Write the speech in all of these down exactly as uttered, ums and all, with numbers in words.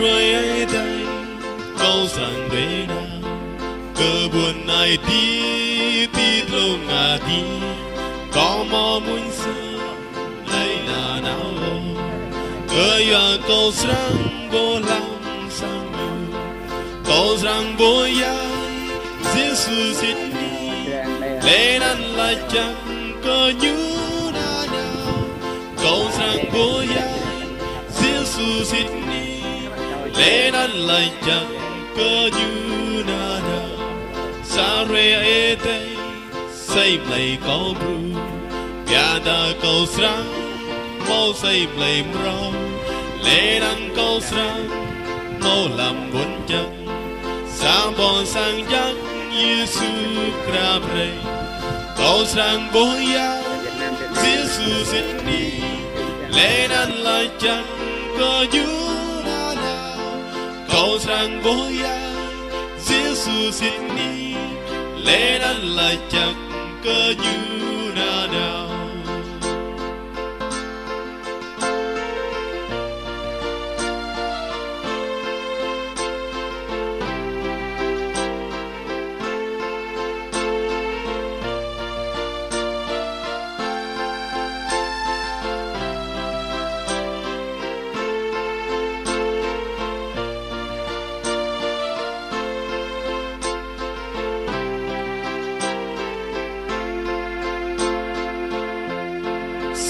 Ơi adei, kâo srăng đuĕ nao kơ ƀuôn Aê Diê ti dlông adiê. Kâo mâo mmuñ sơăi leh nanao ôh, kyua kâo srăng boh hlăm sang ñu. Kâo srăng boh ya Yêsu sĭt nik, leh anăn lač jăk kơ ñu nanao. Kâo srăng boh ya Yêsu sĭt nik, leh anăn lač jăk kơ ñu nanao. Sa hruê adei, asei mlei kâo brŭ, ƀiădah kâo srăng mâo asei mlei mrâo, leh anăn kâo srăng mâo hlăm ƀuôn jăk sa boh sang jăk Yêsu krăp hriê. Kâo srăng boh ya Yêsu sĭt nik, leh anăn lač jăk kơ ñu nanao. Kâo srăng boh ya Yêsu sĭt nik, leh anăn lač jăk kơ ñu nanao.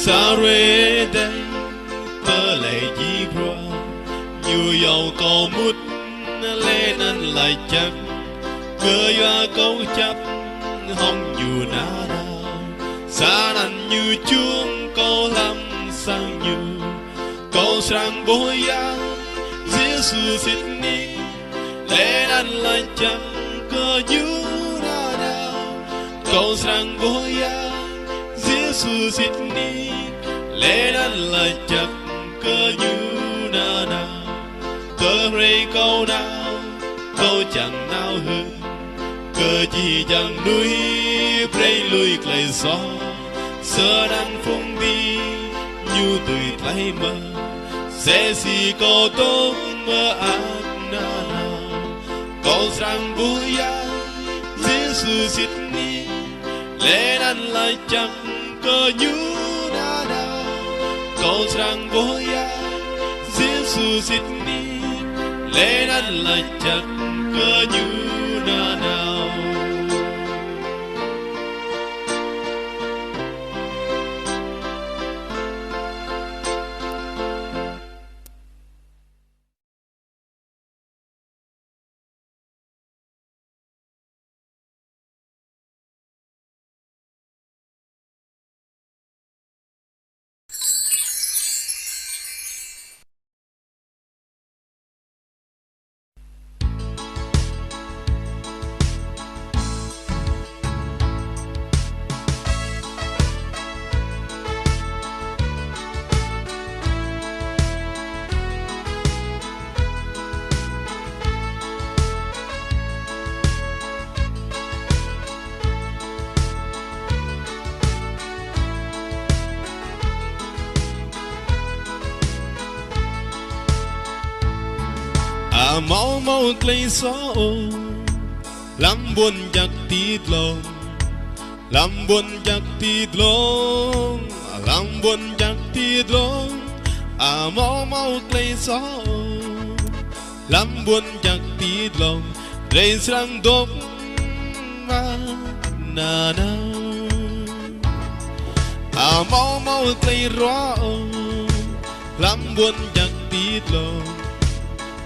Sa hruê adei, tơlơi djiê bruă, ñu iêu kâo mŭt leh anăn lač jăk, kyua kâo kjăp hŏng ñu nanao. Snăn ñu čuôm kâo hlăm sang ñu. Kâo srăng boh ya Yêsu sĭt nik, leh anăn lač jăk kơ ñu nanao. Kâo srăng boh ya Yêsu sĭt nik, leh anăn lač jăk kơ ñu nanao. Tơ hruê kâo nao, kâo čiăng nao hưn kơ jih jang mnuih brei lui klei soh, snăn phung dĭng ñu dưi tlaih mơh. Msĕ si kâo dôk mơak nanao. Kâo srăng boh ya Yêsu sĭt nik, leh anăn lač jăk kơ ñu nanao. Kâo srăng boh ya Yêsu sĭt nik, leh anăn lač jăk kơ ñu nanao. Amâo mâo klei soh ôh hlăm ƀuôn jăk ti dlông. Hlăm ƀuôn jăk ti dlông, hlăm ƀuôn jăk ti dlông, amâo mâo klei soh ôh. Hlăm ƀuôn jăk ti dlông, drei srăng dôk mă nanao. Amâo mâo klei ruă ôh hlăm ƀuôn jăk ti dlông.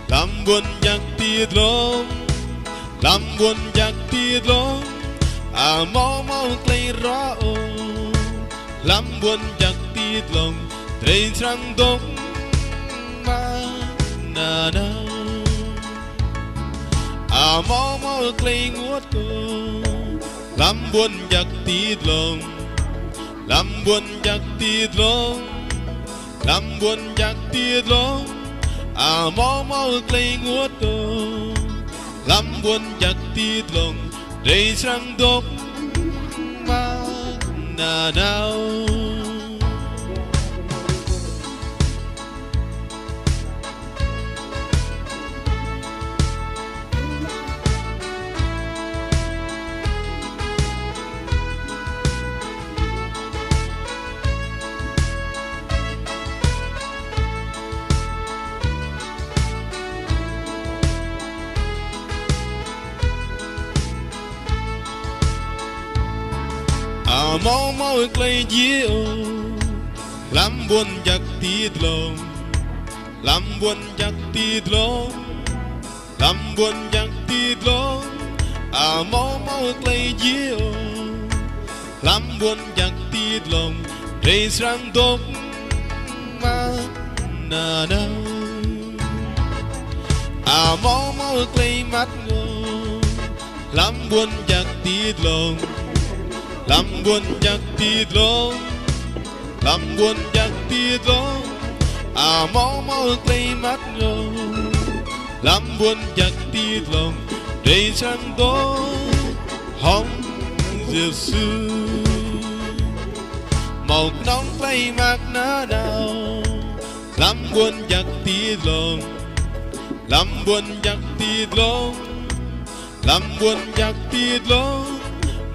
Hlăm ƀuôn jăk ti dlông, hlăm ƀuôn jăk ti dlông, amâo mâo klei ruă ôh. Hlăm ƀuôn jăk ti dlông, drei srăng dôk mă nanao. Amâo mâo klei ênguôt ôh hlăm ƀuôn jăk ti dlông. Hlăm ƀuôn jăk ti dlông, hlăm ƀuôn jăk ti dlông, amâo mâo klei ênguôt ôh. Hlăm ƀuôn jăk ti dlông, drei srăng dôk mă nanao. Amâo mâo klei djiê ôh, hlăm ƀuôn jăk ti dlông, hlăm ƀuôn jăk ti dlông, hlăm ƀuôn jăk ti dlông, amâo mâo klei djiê ôh, hlăm ƀuôn jăk ti dlông, drei srăng dôk mă nanao. Amâo mâo klei măt ôh, hlăm ƀuôn jăk ti dlông, hlăm ƀuôn jăk ti dlông, hlăm ƀuôn jăk ti dlông, amâo mâo klei măt ôh, hlăm ƀuôn jăk ti dlông, drei srăng dôk hŏng Yêsu. Mâo knŏng klei măt nanao, hlăm ƀuôn jăk ti dlông, hlăm ƀuôn jăk ti dlông, hlăm ƀuôn jăk ti dlông,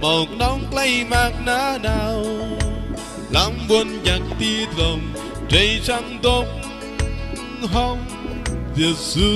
mâo knŏng klei măt nanao, hlăm ƀuôn jăk ti dlông, drei srăng dôk hŏng Yêsu.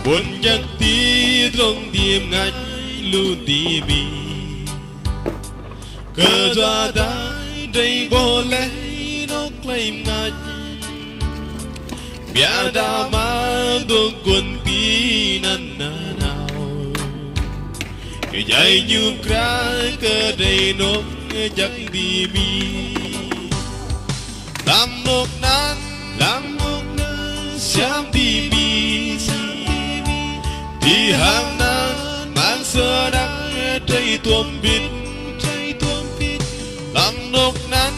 Ƀuôn jăk ti dlông dưi mngač lu ti bi. Kyuadah drei ƀuh leh anôk klei mngač, ƀiădah mă dôk guôn ti anăn nanao. Êjai ñu mkra kơ drei anôk jăk ti bi. Hlăm anôk anăn, hlăm anôk anăn, siam ti bi, siam ti bi. Ti hang anăn, mơ̆ng snăk drei tuôm bĭt, drei tuôm bĭt. Hlăm anôk anăn,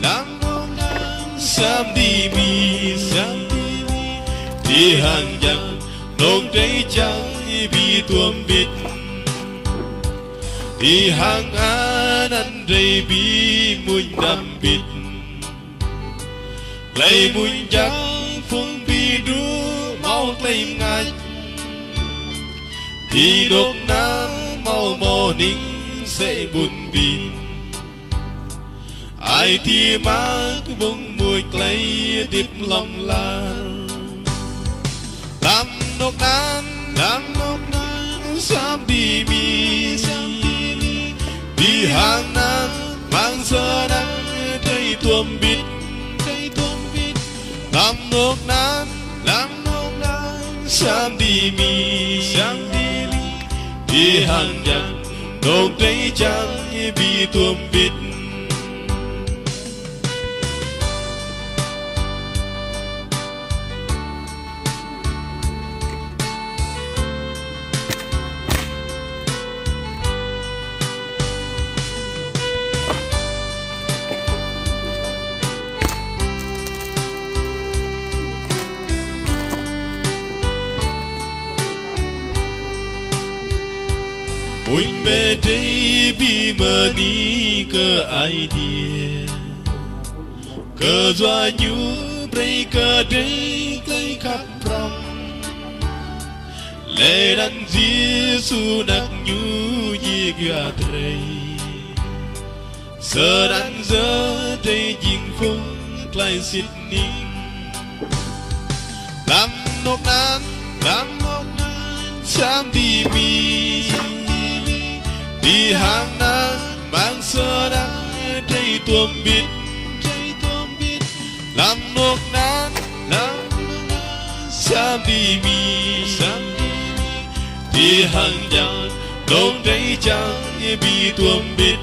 hlăm anôk anăn, siam ti bi, siam ti bi. Ti hang jăk, anôk drei čiăng bi tuôm bĭt. Ti hang anăn drei bi mmuñ dăm bĭt. Klei mmuñ jăk phung bi đru mâo klei mngač. Ti anôk anăn mâo mơh ning sĕ ƀun bin. Ai tiê mă kơ ƀơ̆ng mmuñ klei hdĭp hlŏng lar. Hlăm anôk anăn, hlăm anôk anăn, siam ti bi, siam ti bi. Ti hang anăn, mơ̆ng snăk drei tuôm bĭt, drei tuôm bĭt. Hlăm anôk anăn, hlăm anôk anăn, siam ti bi, siam ti bi. Ti hang jăk, anôk drei čiăng bi tuôm bĭt. Mmuñ mơ̆ drei bi mơ̆ng anei kơ Aê Diê. Kyua ñu brei kơ drei klei khăp prŏng. Leh anăn Yêsu anak ñu djiê kyua drei. Snăn yơh drei jing phung klei sĭt nik. Hlăm anôk anăn, hlăm anôk anăn, siam ti bi. Ti hang anăn, mơ̆ng snăk drei tuôm bĭt, drei tuôm bĭt. Hlăm anôk anăn, hlăm anôk anăn, siam ti bi, siam ti bi. Ti hang jăk, anôk drei čiăng bi tuôm bĭt.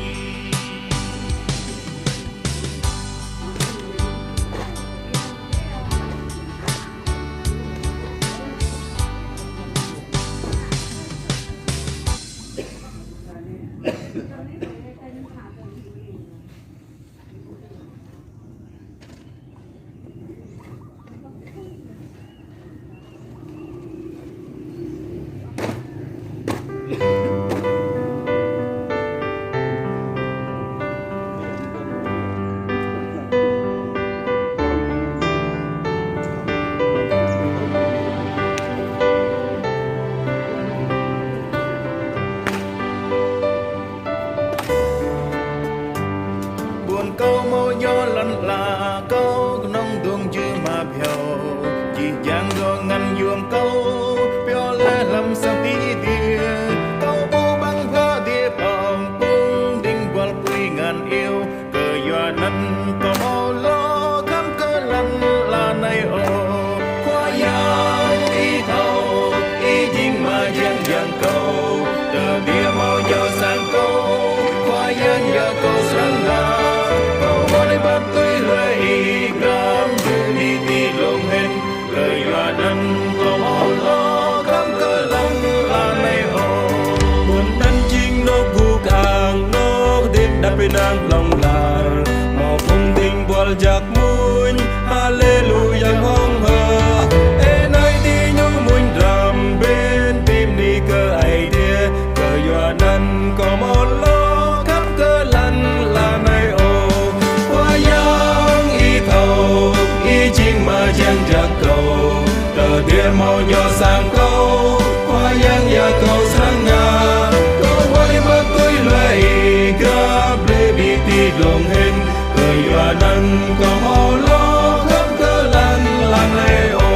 Mâo djŏ sang kâo, Khua Yang ya kâo srăng ngă, kâo wai mă tui lui ih, grăp blei bi ti dlông hĭn, kyuanăn kâo amâo lŏ khăp kơ lăn ala anei ôh.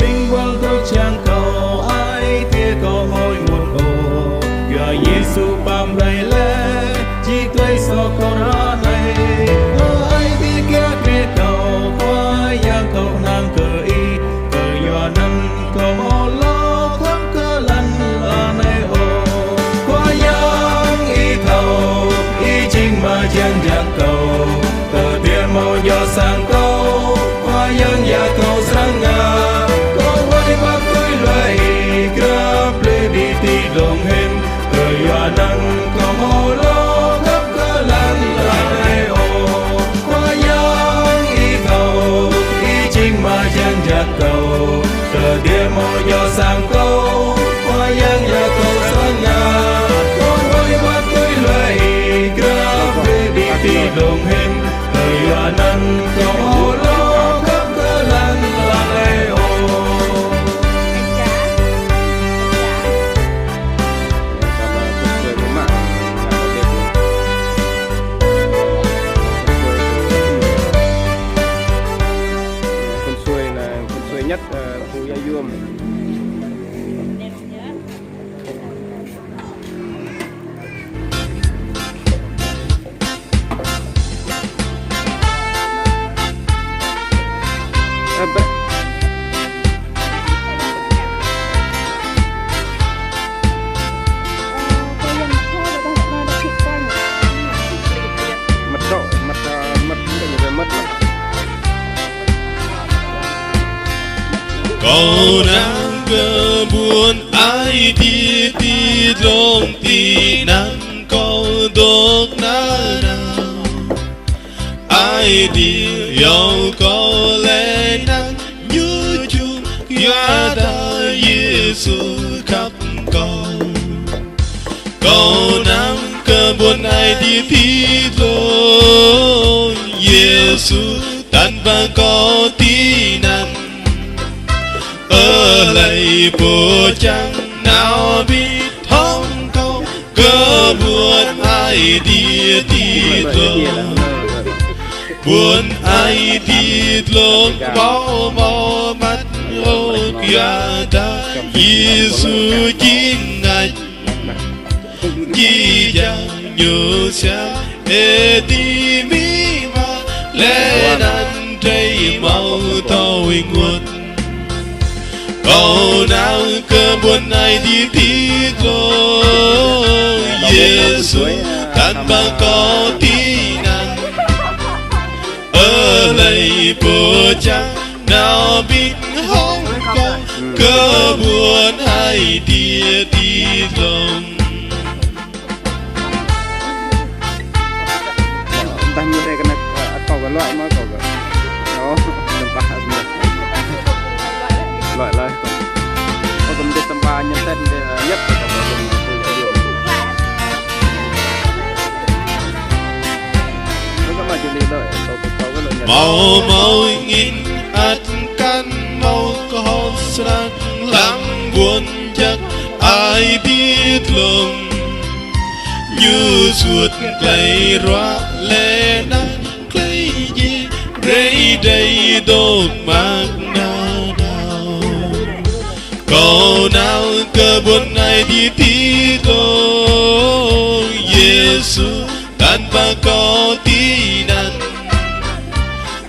Ƀĭng wăl kơ čiăng kâo ai tiê kâo amâo ênguôt ôh. Kyua Yêsu pap brei leh, jih klei soh kâo ară anei. Ơ Aê Diê kiă kriê kâo, Khua Yang kâo hnang kơ ih, kyuanăn kâo amâo lŏ khăp kơ lăn ala anei ôh. Khua Yang ih thâo, ih jing mah jiăng jăk kâo. Tơdah mâo djŏ sang kâo, Khua Yang ya kâo srăng ngă, kâo wai mă tui lui ih, grăp blei bi ti dlông hĭn, kyuanăn kâo amâo lŏ khăp kơ lăn ala anei ôh. Khua Yang ih thâo, ih jing mah jiăng jăk kâo. Tơdah mâo djŏ sang kâo, Khua Yang ya kâo srăng ngă, kâo wai mă tui lui ih, grăp blei bi ti dlông hĭn, kyuanăn kâo amâo lŏ khăp kơ lăn ala anei ôh. Con suy là con suy nhất, ờ, khu Gia Yuôm. Măt rŏ, măt, măt, măt. Kâo nao kơ ƀuôn Aê Diê ti dlông tinăn kâo dôk nanao. Aê Diê iêu kâo leh anăn ñu čŭng kyuadah Yêsu khăp kâo. Kâo nao kơ ƀuôn Aê Diê ti dlông Yêsu tăn ba kâo tinăn. Ơ hlei pô čiăng nao bi hŏng kâo kơ ƀuôn Aê Diê ti dlông. Ƀuôn Aê Diê ti dlông amâo mâo măt ôh kyuadah Yêsu jing mngač. Jih jang ñu siam êdi amĭ ama leh anăn drei amâo thâo ênguôt. Kâo nao kơ ƀuôn Aê Diê ti dlông Yêsu tăn ba kâo tinăn. Ơ hlei pô čiăng nao bi hŏng kâo kơ ƀuôn Aê Diê ti dlông. Dah ñu rei kơ anăp, ơ, akâo kơ luai mơh akâo kơ. Ơ, tăm pah. Luai, luai. Ơ, kơ mdê tăm pah ñăn tĕt mdê, ơ, ñăt kơ tăm pah. Mâo mâo angĭn ăt kăn mâo kơhŏk srăng hlăm ƀuôn jăk Aê Diê dlông. Ñu suôt klei ruă leh anăn klei djiê brei drei dôk mơak nanao. Kâo nao kơ ƀuôn Aê Diê ti dlông Yêsu tăn ba kâo tinăn.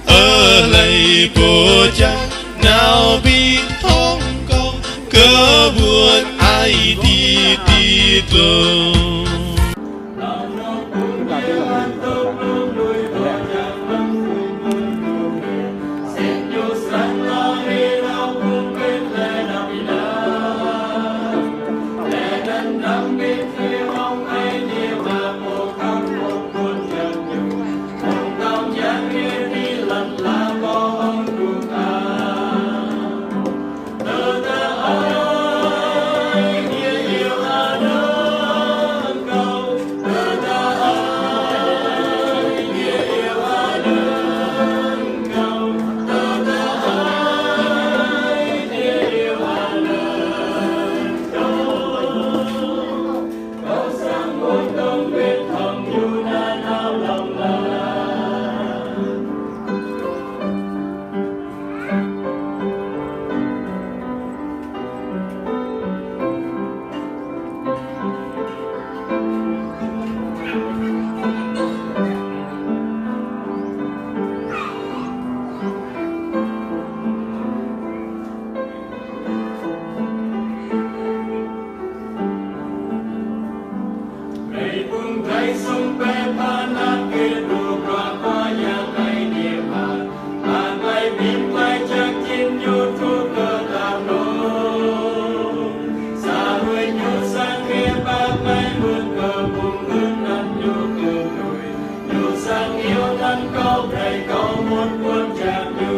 Ơ hlei pô čiăng nao bi hŏng kâo kơ ƀuôn Aê Diê ti dlông. Sum pe pha nak ke du kua kua yang ai nie ma. Ba klei bim klei čăk čin ñu tu ke ta no. Sa hruê ñu sang ke ba klei mưn ke bung hưn nan ñu ke tui. Ñu sang iêu nan kâo brei kâo mŭt ƀuôn čar ñu.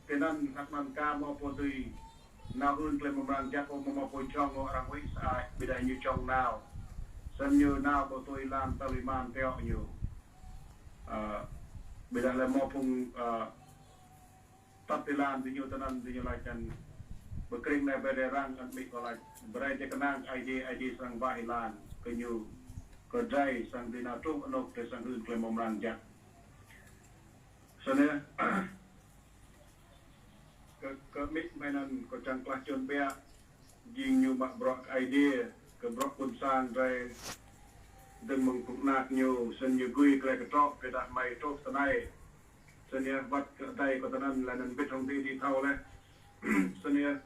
Tinăn hlăk anăn ka mâo pô dưi nao hưn klei mrâo mrang jăk, ôh, amâo mâo pô jhŏng ôh, arăng huĭ sơăi, ƀiădah ñu jhŏng nao. Snăn ñu nao kơ tui êlan tơl êman tiŏ ñu. Ơ, ƀiădah lĕ mâo phung, ơ, tăt êlan diñu tinăn diñu lač anăn. Bi krĭng anei brei drei răng, ăt amĭ kâo lač. Brei drei knang Aê Diê, Aê Diê srăng wah êlan kơ ñu. Kơ drei srăng dưi nao truh anôk drei srăng hưn klei mrâo mrang jăk. Snăn yơh. Kơ, kơ amĭ hmei anăn kâo čiăng klah čŭn ƀiă, jing ñu mă bruă kơ Aê Diê, kơ bruă ƀuôn sang drei, dơ̆ng mơ̆ng phung anak ñu, snăn ñu gui klei ktrŏ, ƀiădah hmei truh tinei. Snăn yơh wăt kơ adei kâo tinăn, leh anăn mbĭt hŏng diih thâo leh. Snăn yơh,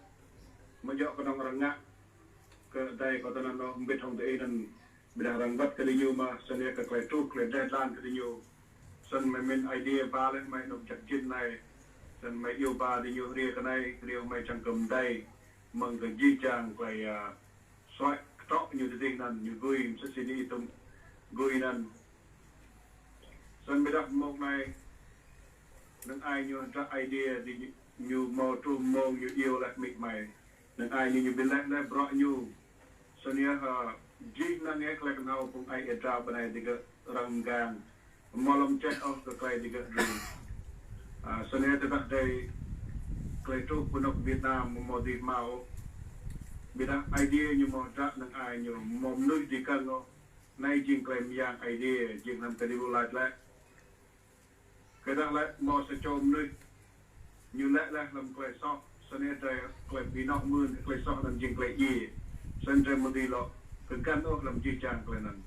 amâo djŏ knŏng arăng ngă kơ adei kâo tinăn ôh, mbĭt hŏng diih anăn. Ƀiădah arăng wăt kơ diñu mơh, snăn yơh kơ klei truh, klei dleh dlan kơ diñu. Snăn hmei mĭn Aê Diê ba leh hmei anôk jăk jĭn anei. Snăn hmei iêu ba diñu hriê kơ anei, hriê hmei čiăng kơ mdei. Mơ̆ng kơ jih jang klei, ơ, suăi ktrŏ ñu tơdah anăn, ñu gui, msĕ si diih tŭm gui anăn. Snăn ƀiădah mông anei, năng ai ñu hdră Aê Diê, diñu mâo truh mông ñu iêu leh amĭ hmei. Năng ai ñu, ñu bi leh leh bruă ñu. Snăn yơh, ơ, jih năng yơh klei knhâo phung aê drao ƀnai digơ̆ răng mgang. Amâo lŏ mčeh ôh kơ klei digơ̆ dưi. Ơ, snăn yơh tơdah drei klei truh pơ anôk Việt Nam amâo dưi mâo. Ƀiădah Aê Diê ñu mâo hdră năng ai ñu mâo mnuih dikơ̆ng ôh. Anei jing klei myang Aê Diê, jing hlăm kơ diih lač leh. Kơ dah lĕ mâo sa čô mnuih ñu lĕ leh hlăm klei soh, snăn drei klei bi noh mưn, klei soh anăn jing klei djiê. Snăn drei amâo dưi lŏ kgăn ôh hlăm jih jang klei anăn.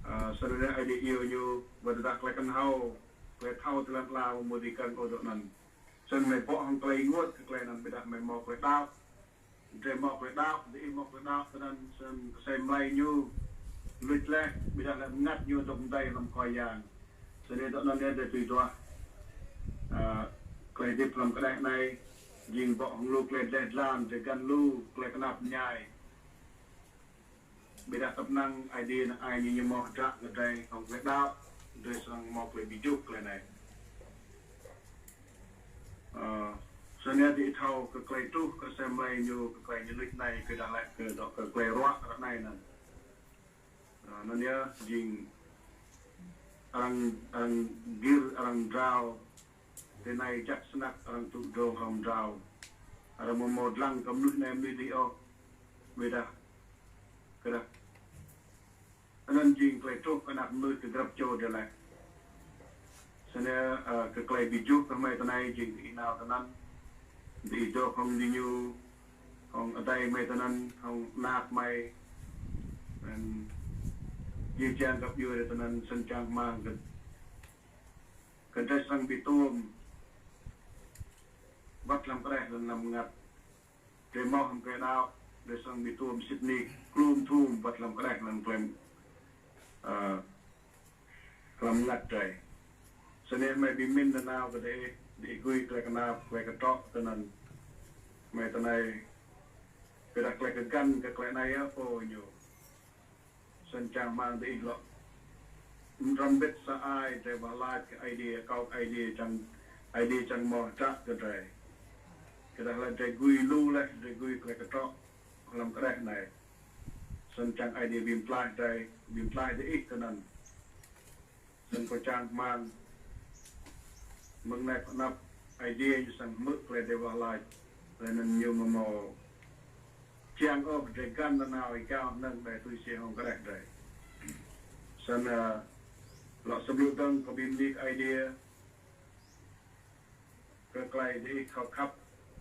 Ơ, snăn Aê Diê iêu ñu, wăt tơdah klei knhâo, klei thâo ti lăn ala amâo dưi kơ̆ng ôh dŏ anăn. Snăn hmei bŏ hŏng klei ênguôt kơ klei anăn ƀiădah hmei mâo klei đăo. Drei mâo klei đăo, diih mâo klei đăo, tinăn snăn ksei mlei ñu luč leh, ƀiădah lĕ mngăt ñu dôk mdei hlăm Khua Yang. Snăn dŏ anăn yơh drei tui duah. Ơ, klei hdĭp hlăm kđeh anei, jing bŏ hŏng lu klei dleh dlan, drei găn lu klei knap mñai. Ƀiădah tăp năng Aê Diê năng ai ñu, ñu mâo hdră kơ drei hŏng klei đăo, drei srăng mâo klei bi juh klei anei. Ơ, snăn yơh diih thâo kơ klei truh kơ ksei mlei ñu, kơ klei ñu luč anei, kơ dah lĕ kơ dŏ kơ klei ruă ară anei anăn. Ơ, anăn yơh jing arăng, arăng gĭr, arăng drao, ti anei jăk snăk arăng tŭ dô hŏng drao. Arăng amâo mâo dlăng kơ mnuih anei mnuih dih ôh. Ƀiădah kơ dah anăn jing klei truh kơ anak mnuih kơ grăp čô drei leh. Snăn, ơ, kơ klei bi juh kơ hmei tinei jing diih nao tinăn. Diih dôk hŏng diñu, hŏng adei hmei tinăn, hŏng anak hmei. Anăn jih jang găp djuê drei tinăn snăn čang hmăng kơ, kơ drei srăng bi tuôm. Wăt hlăm kđeh leh anăn hlăm mngăt. Drei mâo hlăm klei đăo, drei srăng bi tuôm sĭt nik kluôm dhuôm wăt hlăm kđeh leh anăn klei, ơ, hlăm mngăt drei. Snăn hmei bi mĭn nanao kơ diih, diih gui klei knap, klei ktrŏ tinăn. Hmei tinei, ƀiădah klei kgăn kơ klei anei yơh pô ñu. Snăn čang hmăng diih lŏ mđrăm mbĭt sa ai drei wah lač kơ Aê Diê, akâo kơ Aê Diê čiăng, Aê Diê čiăng mâo hdră kơ drei. Kơ dah lĕ drei gui lu leh, drei gui klei ktrŏ hlăm kđeh anei. Snăn čiăng Aê Diê bi mtlaih drei, bi mtlaih diih tinăn. Snăn kâo čang hmăng mơ̆ng anei pơ anăp Aê Diê ñu srăng hmư̆ klei drei wah lač, leh anăn ñu amâo mâo čiăng ôh drei găn nanao êgao hnơ̆ng đei tui si hŏng kđeh drei. Snăn, ơ, lŏ sa blư̆ dơ̆ng kâo bi mni kơ Aê Diê kơ klei diih thâo khăp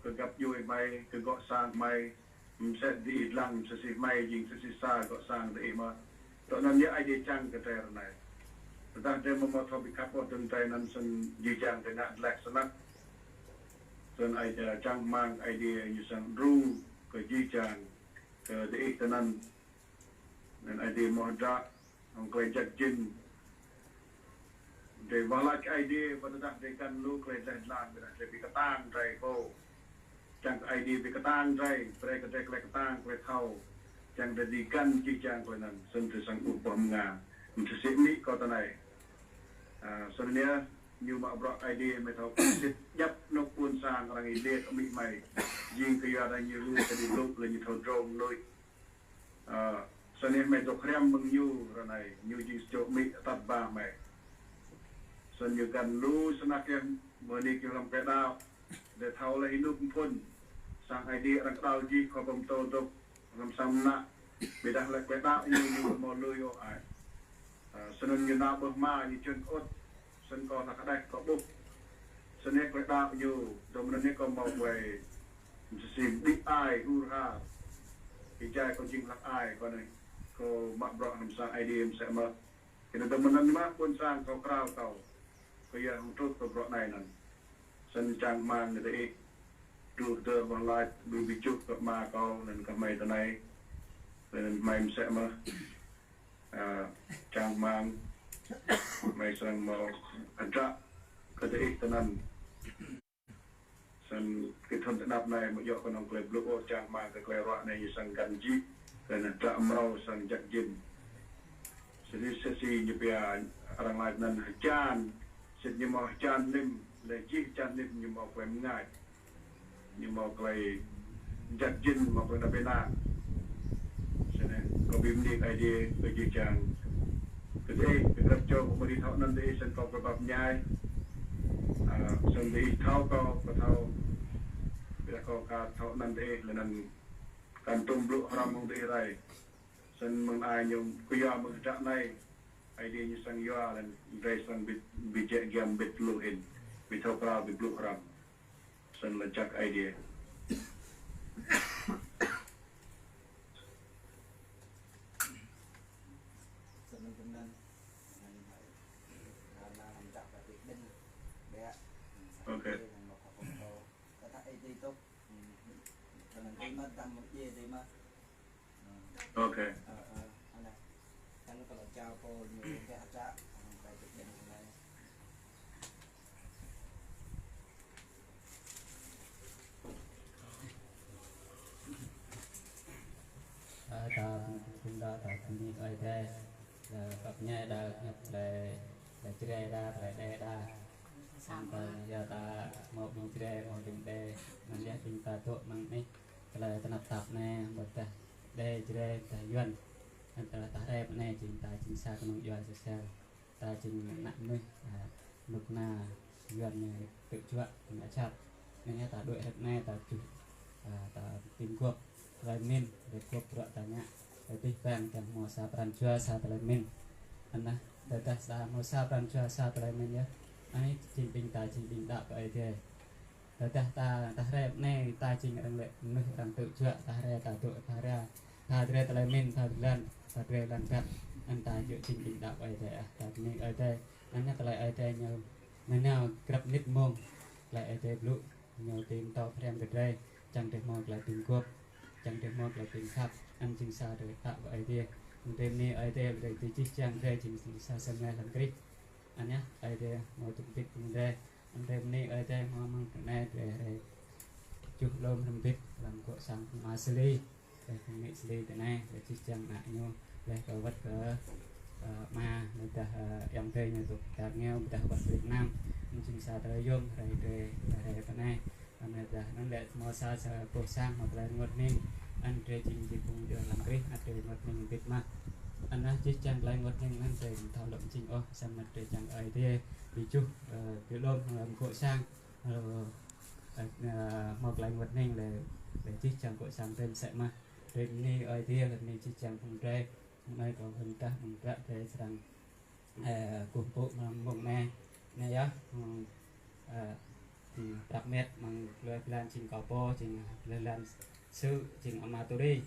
kơ găp djuê hmei, kơ gŏ sang hmei, msĕ diih dlăng msĕ si hmei jing msĕ si sa gŏ sang diih mơh. Tơ anăn yơh Aê Diê čiăng kơ drei ară anei. Tơdah drei amâo mâo thâo bi khăp ôh dơ̆ng drei anăn snăn jih jang drei ngă dleh snăk. Snăn Aê Diê čiăng hmăng Aê Diê ñu srăng đru kơ jih jang kơ diih tinăn. Anăn Aê Diê mâo hdră hŏng klei jăk jĭn. Drei wah lač kơ Aê Diê, wăt tơdah drei găn lu klei dleh dlan, ƀiădah drei bi ktang drei pô. Čiăng kơ Aê Diê bi ktang drei, brei kơ drei klei ktang, klei thâo. Čiăng drei dưi găn jih jang klei anăn, snăn drei srăng ƀuh boh mnga. Msĕ si amĭ kâo tinei. Ơ, snăn yơh, ñu mă bruă Aê Diê hmei thâo sĭt djăp anôk ƀuôn sang arăng êliê kơ amĭ hmei. Jing kyua dah ñu lu kơ dĭ blŭ leh ñu thâo drông mnuih. Ơ, snăn yơh hmei dôk hriăm mơ̆ng ñu ară anei, ñu jing sa čô amĭ atăt ba hmei. Snăn ñu găn lu snăk yơh, mơ̆ng anei kơ hlăm klei đăo, drei thâo leh ênuk mphŭn. Sang Aê Diê arăng kđăl jih khua pô mtô dôk hlăm sang mnă, ƀiădah leh klei đăo ñu, ñu amâo lui ôh ai. Ơ, snăn ñu nao ƀơh hma, ñu čuôn kơŭt, snăn kâo lŏ kđeh kâo ƀuh. Snăn yơh klei đăo ñu, dŭm anăn yơh kâo mâo klei msĕ si mđĭ ai, hur har. Êjai kâo jing hlăk ai, kâo anei, kâo mă bruă hlăm sang Aê Diê msĕ mơh. Kơ anăn dŭm anăn mơh ƀuôn sang kâo krao kâo. Kâo yơh hŏng truh kơ bruă anei anăn. Snăn čiăng hmăng kơ diih. Đru hdơr wah lač, bi bi juh kơ ama kâo, anăn kơ hmei tinei. Anăn hmei msĕ mơh. Ơ, čiăng hmăng, hmei srăng mâo hdră kơ diih tinăn. Snăn kơ thŭn ti anăp anei amâo djŏ knŏng klei blŭ ôh, čiăng hmăng kơ klei ruă anei ñu srăng găn jih, klei anăn hdră mrâo srăng jăk jĭn. Snăn si, si ñu pia arăng lač anăn hjan, sĭt ñu mâo hjan lim, leh jih hjan lim ñu mâo klei mngač. Ñu mâo klei jăk jĭn, mâo klei êđăp ênang. Snăn kâo bi mni Aê Diê kơ jih jang. Kơ diih, kơ grăp čô kâo amâo dưi thâo anăn diih, snăn kâo kơ pap mñai. Ơ, snăn diih thâo kâo, kâo thâo. Ƀiădah kâo ka thâo anăn diih, leh anăn kăn tuôm blŭ hrăm hŏng diih rei. Snăn mơ̆ng ai ñu kyua mơ̆ng hdră anei, Aê Diê ñu srăng yua leh anăn drei srăng bi, bi jĕ giăm mbĭt lu hĭn. Bi thâo kral bi blŭ hrăm. Snăn lač jăk Aê Diê. Snăn tinăn, anăn hmei, anăn jăk kơ ti ƀĭn, ƀiă, Ok. Anăn mâo kơ pô mtô. Kơ ta Aê Diê tŭk, anăn ti mă dăm mă djiê ti mă. Ok. Ơ, ơ, anăn. Anăn kâo lŏ čao pô ñu ƀiă hdră, anăn kâo ti ƀĭn anei. Ơ, ta, phung đa, ta, phung ni, ơi, te, ơ, pap mñai đa, ñăp, leh, leh Jrai đa, leh Đê đa. Snăn ta, ya ta, mâo ƀĭng Jrai, mâo ƀĭng Đê, anăn ya ƀĭng ta dôk mơ̆ng anei, klei tnap tap anei, ƀiădah Đê Jrai, ƀiădah Yuăn. Anăn ta, ta hriê anei, jing ta, jing sa knŏng yua sa sel. Ta jing anak mnuih, ơ, knŭk kna Yuăn ñu tŭ juă, ñu ngă jhat. Anăn yơh ta đuĕ hrăp anei ta čuh, ơ, ta bi mguôp klei mĭn, bi mguôp bruă ta ngă. Leh bi bang čiăng mâo sa pran jua sa klei mĭn. Anăn, tơdah sa mâo sa pran jua sa klei mĭn yơh. Anei jing ƀĭng ta, jing ƀĭng đăo kơ Aê Diê. Tơdah ta, ta hriê anei, ta jing arăng lĕ mnuih arăng tŭ juă, ta hriê ta dôk, ta hriê, ta drei klei mĭn, ta lăn, ta drei lăn găp, anăn ta jing ƀĭng đăo Aê Diê ah, ta mĭn Aê Diê, anăn klei Aê Diê ñu nanao grăp mnĭt mmông, klei Aê Diê blŭ, ñu bi mtô hriăm kơ drei, čiăng drei mâo klei bi mguôp, čiăng drei mâo klei bi khăp, anăn jing sa drei đăo kơ Aê Diê. Drei mni Aê Diê, drei ti jih jang drei jing sa asei mlei hlăm Krist. Anăn yơh, Aê Diê mâo dôk mbĭt hŏng drei. Anăn drei mni Aê Diê mâo mơ̆ng anei drei hriê čuh lŏm hrăm mbĭt hlăm gŏ sang phung Asli. Leh phung Asli tinei, leh jih jang anak ñu, leh kơ wăt kơ, ơ, ama, leh dah, ơ, ayŏng adei ñu dôk čar êngao, ƀiădah wăt Việt Nam. Anăn jing sa klei yuôm, hriê drei, hriê tinei. Anăn dah, anăn lĕ mâo sa, sa boh sang, mâo klei ênguôt hnĭng. Anăn drei jing jih phung djuê hlăm Krist, anăn drei ênguôt hnĭng mbĭt mơh. Anăn jih jang klei ênguôt hnĭng anăn drei amâo thâo lŏ mjing ôh, snăn drei čiăng Aê Diê bi juh, ơ, bi lŏm hlăm gŏ sang, ơ, ơ, mâo klei ênguôt hnĭng leh, leh jih jang gŏ sang drei msĕ mơh. Drei bni Aê Diê, leh bni jih jang phung drei. Mơ̆ng anei kâo hưn dah mơ̆ng hdră drei srăng, ơ, kkuh mpŭ mơ̆ng mông anei. Anei yơh, mơ̆ng, ơ, jing prăk mĕt mơ̆ng klei blan jing kâo pô, jing klei blan sŭ, jing ama Turi.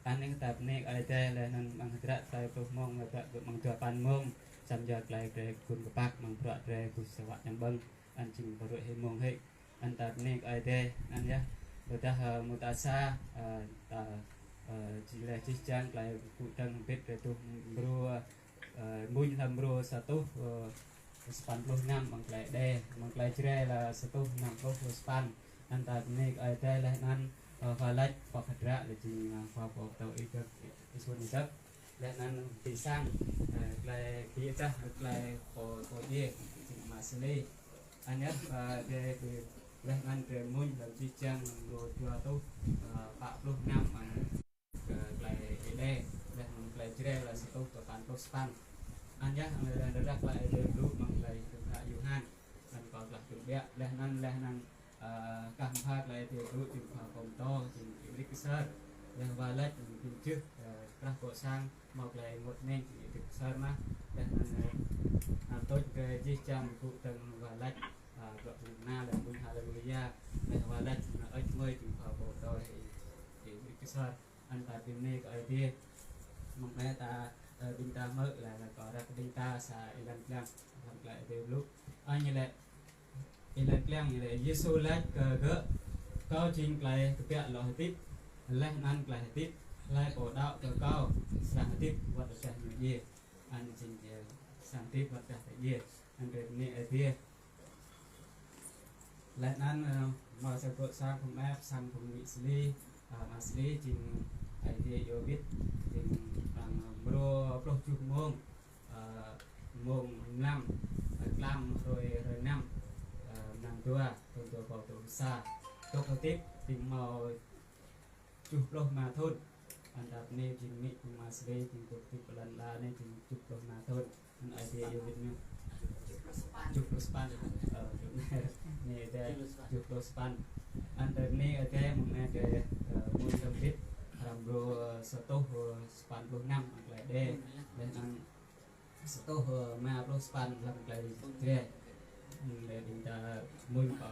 Anăn ta bni Aê Diê leh anăn mơ̆ng hdră klei pluh mông, mơ̆ng hdră mơ̆ng dua păn mông, săm yua klei drei gun kpăk mơ̆ng bruă drei ƀuh sa wă ñăm ƀơ̆ng, anăn jing bruă hĭ mông hĭ. Anăn ta bni Aê Diê, anăn yơh, ƀiădah, ơ, mơ̆ng ta sa, ơ, ta, ơ, jing leh jih jang klei kŭ dơ̆ng mbĭt drei tuh mrô, ơ, mmuñ hlăm mrô sa êtuh, ơ, sa păn pluh năm mơ̆ng klei Êđê, mơ̆ng klei Jrai leh sa êtuh năm pluh sa păn. Anăn ta bni Aê Diê leh anăn, ơ, wah lač pŏk hdră leh jing, ơ, khua pô mtô Y-Dơk, Y-Suôn Y-Dơk. Leh anăn bi sang, ơ, klei bi êdah, klei pô, pô djiê, jing ama Sali. Anăn yơh, ơ, drei bi, leh anăn drei mmuñ hlăm jih jang mrô dua êtuh, ơ, pă pluh năm mơ̆ng, ơ, klei Êđê, leh anăn klei Jrai leh sa êtuh dua păn pluh sa păn. Anăn yơh, ơ, dah klei Aê Diê blŭ mơ̆ng klei hdră Yôhan, anăn kâo klah čŭn ƀiă, leh anăn, leh anăn, ơ, kah mbha klei Aê Diê blŭ jing khua pô mtô, jing Y-Brik Ksơr, leh wah lač jing jưh, ơ, krah gŏ sang, mâo klei ênguôt hnĭng jing Y-Brik Ksơr mơh, leh anăn, ơ, anăn tuč kơ jih jang kŭ dơ̆ng wah lač, ơ, bruă phung kna leh mmuñ Haleluya, leh wah lač, ơ, ơč mơi jing khua pô mtô Y-, Y-Brik Ksơr. Anăn ta bi mni kơ Aê Diê. Mơ̆ng anei ta, ơ, ƀing ta hmư̆ leh, leh kâo răk ƀing ta sa êlan kliăng hlăm klei Aê Diê blŭ. Anăn ñu lĕ, êlan kliăng ñu lĕ Yêsu lač kơ gơ̆: Kâo jing klei kbiă lŏ hdĭp, leh anăn klei hdĭp. Hlei pô đăo kơ kâo srăng hdĭp wăt tơdah ñu djiê. Anăn jing djiê, srăng hdĭp wăt tơdah djiê. Anăn drei bni Aê Diê. Leh anăn, ơ, mâo sa gŏ sang phung ep, sang phung Mỹ Sli, ơ, ama Sli jing Aê Diê iêu wĭt, jing arăng mrô pluh kjuh mông, ơ, mông mlam, ơ, tlam hruê, hruê năm, ơ, mlan dua, thŭn dua êbâo dua pluh sa. Dôk hdĭp, jing mâo kjuh pluh êma thŭn. Anăn ta bni jing Mỹ phung ama Sli, jing dôk hdĭp lăn ala anei jing kjuh pluh êma thŭn. Anăn Aê Diê iêu wĭt ñu. Kjuh pluh sa păn. Ơ, anei Aê Diê kjuh pluh sa păn. Anăn ta bni Aê Diê mơ̆ng anei drei, ơ, mmuñ hlăm wĭt, hlăm mrô, ơ, sa êtuh, ơ, sa păn pluh năm, ơ, klei Êđê. Leh anăn sa êtuh, ơ, êma pluh sa păn hlăm klei Jrai. Leh ƀing ta mmuñ kơ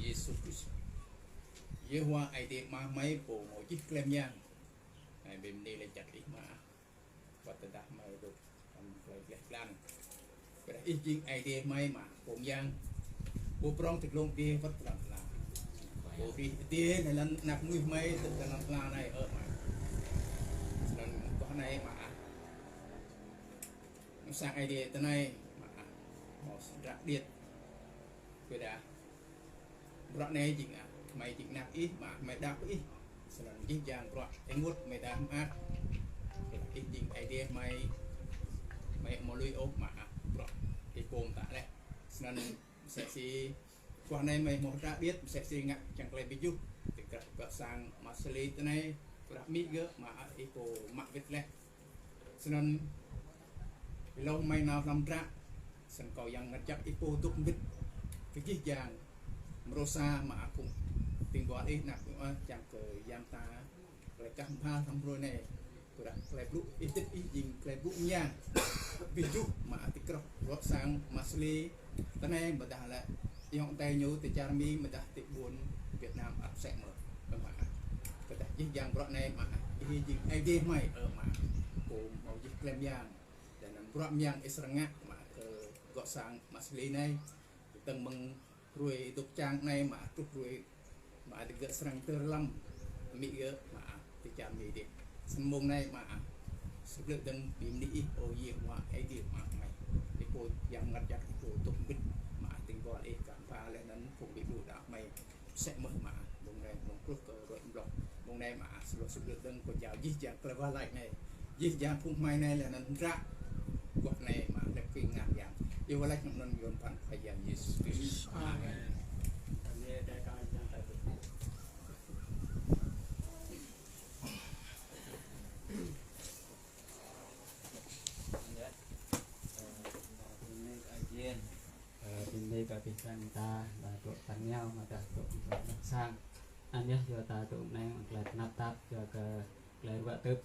Yêsu Krist. Yêhôwa Aê Diê Ama hmei pô mâo jih klei myang. Hmei bi mni lač jăk ih Ama. Wăt tơdah hmei dôk hlăm klei dleh dlan, ƀiădah ih jing Aê Diê hmei Ama, pô myang, pô prŏng ti dlông adiê wăt ti lăn ala. Pô hrih adiê leh anăn anak mnuih hmei ti lăn ala anei ơ Ama. Snăn boh anei Ama ah, sang Aê Diê tinei Ama ah, mâo sa hdră điêt. Ƀiădah bruă anei jing ah, hmei jing anak ih Ama, hmei đăo kơ ih. Snăn jih jang bruă ênguôt hmei dah mơak. Ih jing Aê Diê hmei, hmei amâo lui ôh Ama ah, bruă ih pô mtă leh. Snăn msĕ si boh anei hmei mâo hdră điêt, msĕ si ngă čiăng klei bi juh ti krah gŏ sang Ama Sali tinei, ƀiădah amĭ gơ̆ Ama ah ih pô mă wĭt leh. Snăn êlâo hmei nao hlăm hdră, snăn kâo Yang Mngăt Jăk ih pô dôk mbĭt kơ jih jang. Mrô sa Ama ah phung dĭng buăl ih anak ƀuôn čiăng kơ ya mta klei kah mbha hlăm hruê anei. Ƀiădah klei blŭ ih hdĭp ih jing klei blŭ myang bi juh Ama ah ti krah gŏ sang Ama Sali tinei, ƀiădah lĕ ayŏng adei ñu ti čar Mi, ƀiădah ti ƀuôn Việt Nam ăt msĕ mơh Ama ah. Tơdah jih jang bruă anei Ama ah, ih jing Aê Diê hmei ơ Ama, pô mâo jih klei myang. Leh anăn bruă myang ih srăng ngă Ama ah kơ gŏ sang Ama Sali anei, dơ̆ng mơ̆ng hruê ih dôk čang anei Ama ah truh hruê Ama ah digơ̆ srăng tơl hlăm amĭ gơ̆ Ama ah ti čar Mi dih. Snăn mông anei Ama ah, sa blư̆ dơ̆ng bi mni ih ơ Yêhôwa Aê Diê Ama hmei, ih pô Yang Mngăt Jăk ih pô dôk mbĭt Ama ah dĭng buăl ih kah mbha leh anăn phung bi blŭ đăo hmei msĕ mơh Ama ah. Mông anei mông truh kơ ruê̆ mlŏ. Mông anei Ama ah, sa blư̆ sa blư̆ dơ̆ng kâo jao jih jang klei wah lač anei, jih jang phung hmei anei leh anăn hdră boh anei Ama ah, hlăp kơ ngă yang. Iêu wah lač hnŭn yuôm bhăn Khua Yang Yêsu Krist. Amen. Ơ, bi mni kơ abih bang ta, ơ, dôk păn êngao, amâodah dôk hlăm sang. Anăn yơh, yua ta dôk mnêñ, klei tnap tap, yua kơ klei ruă tưp,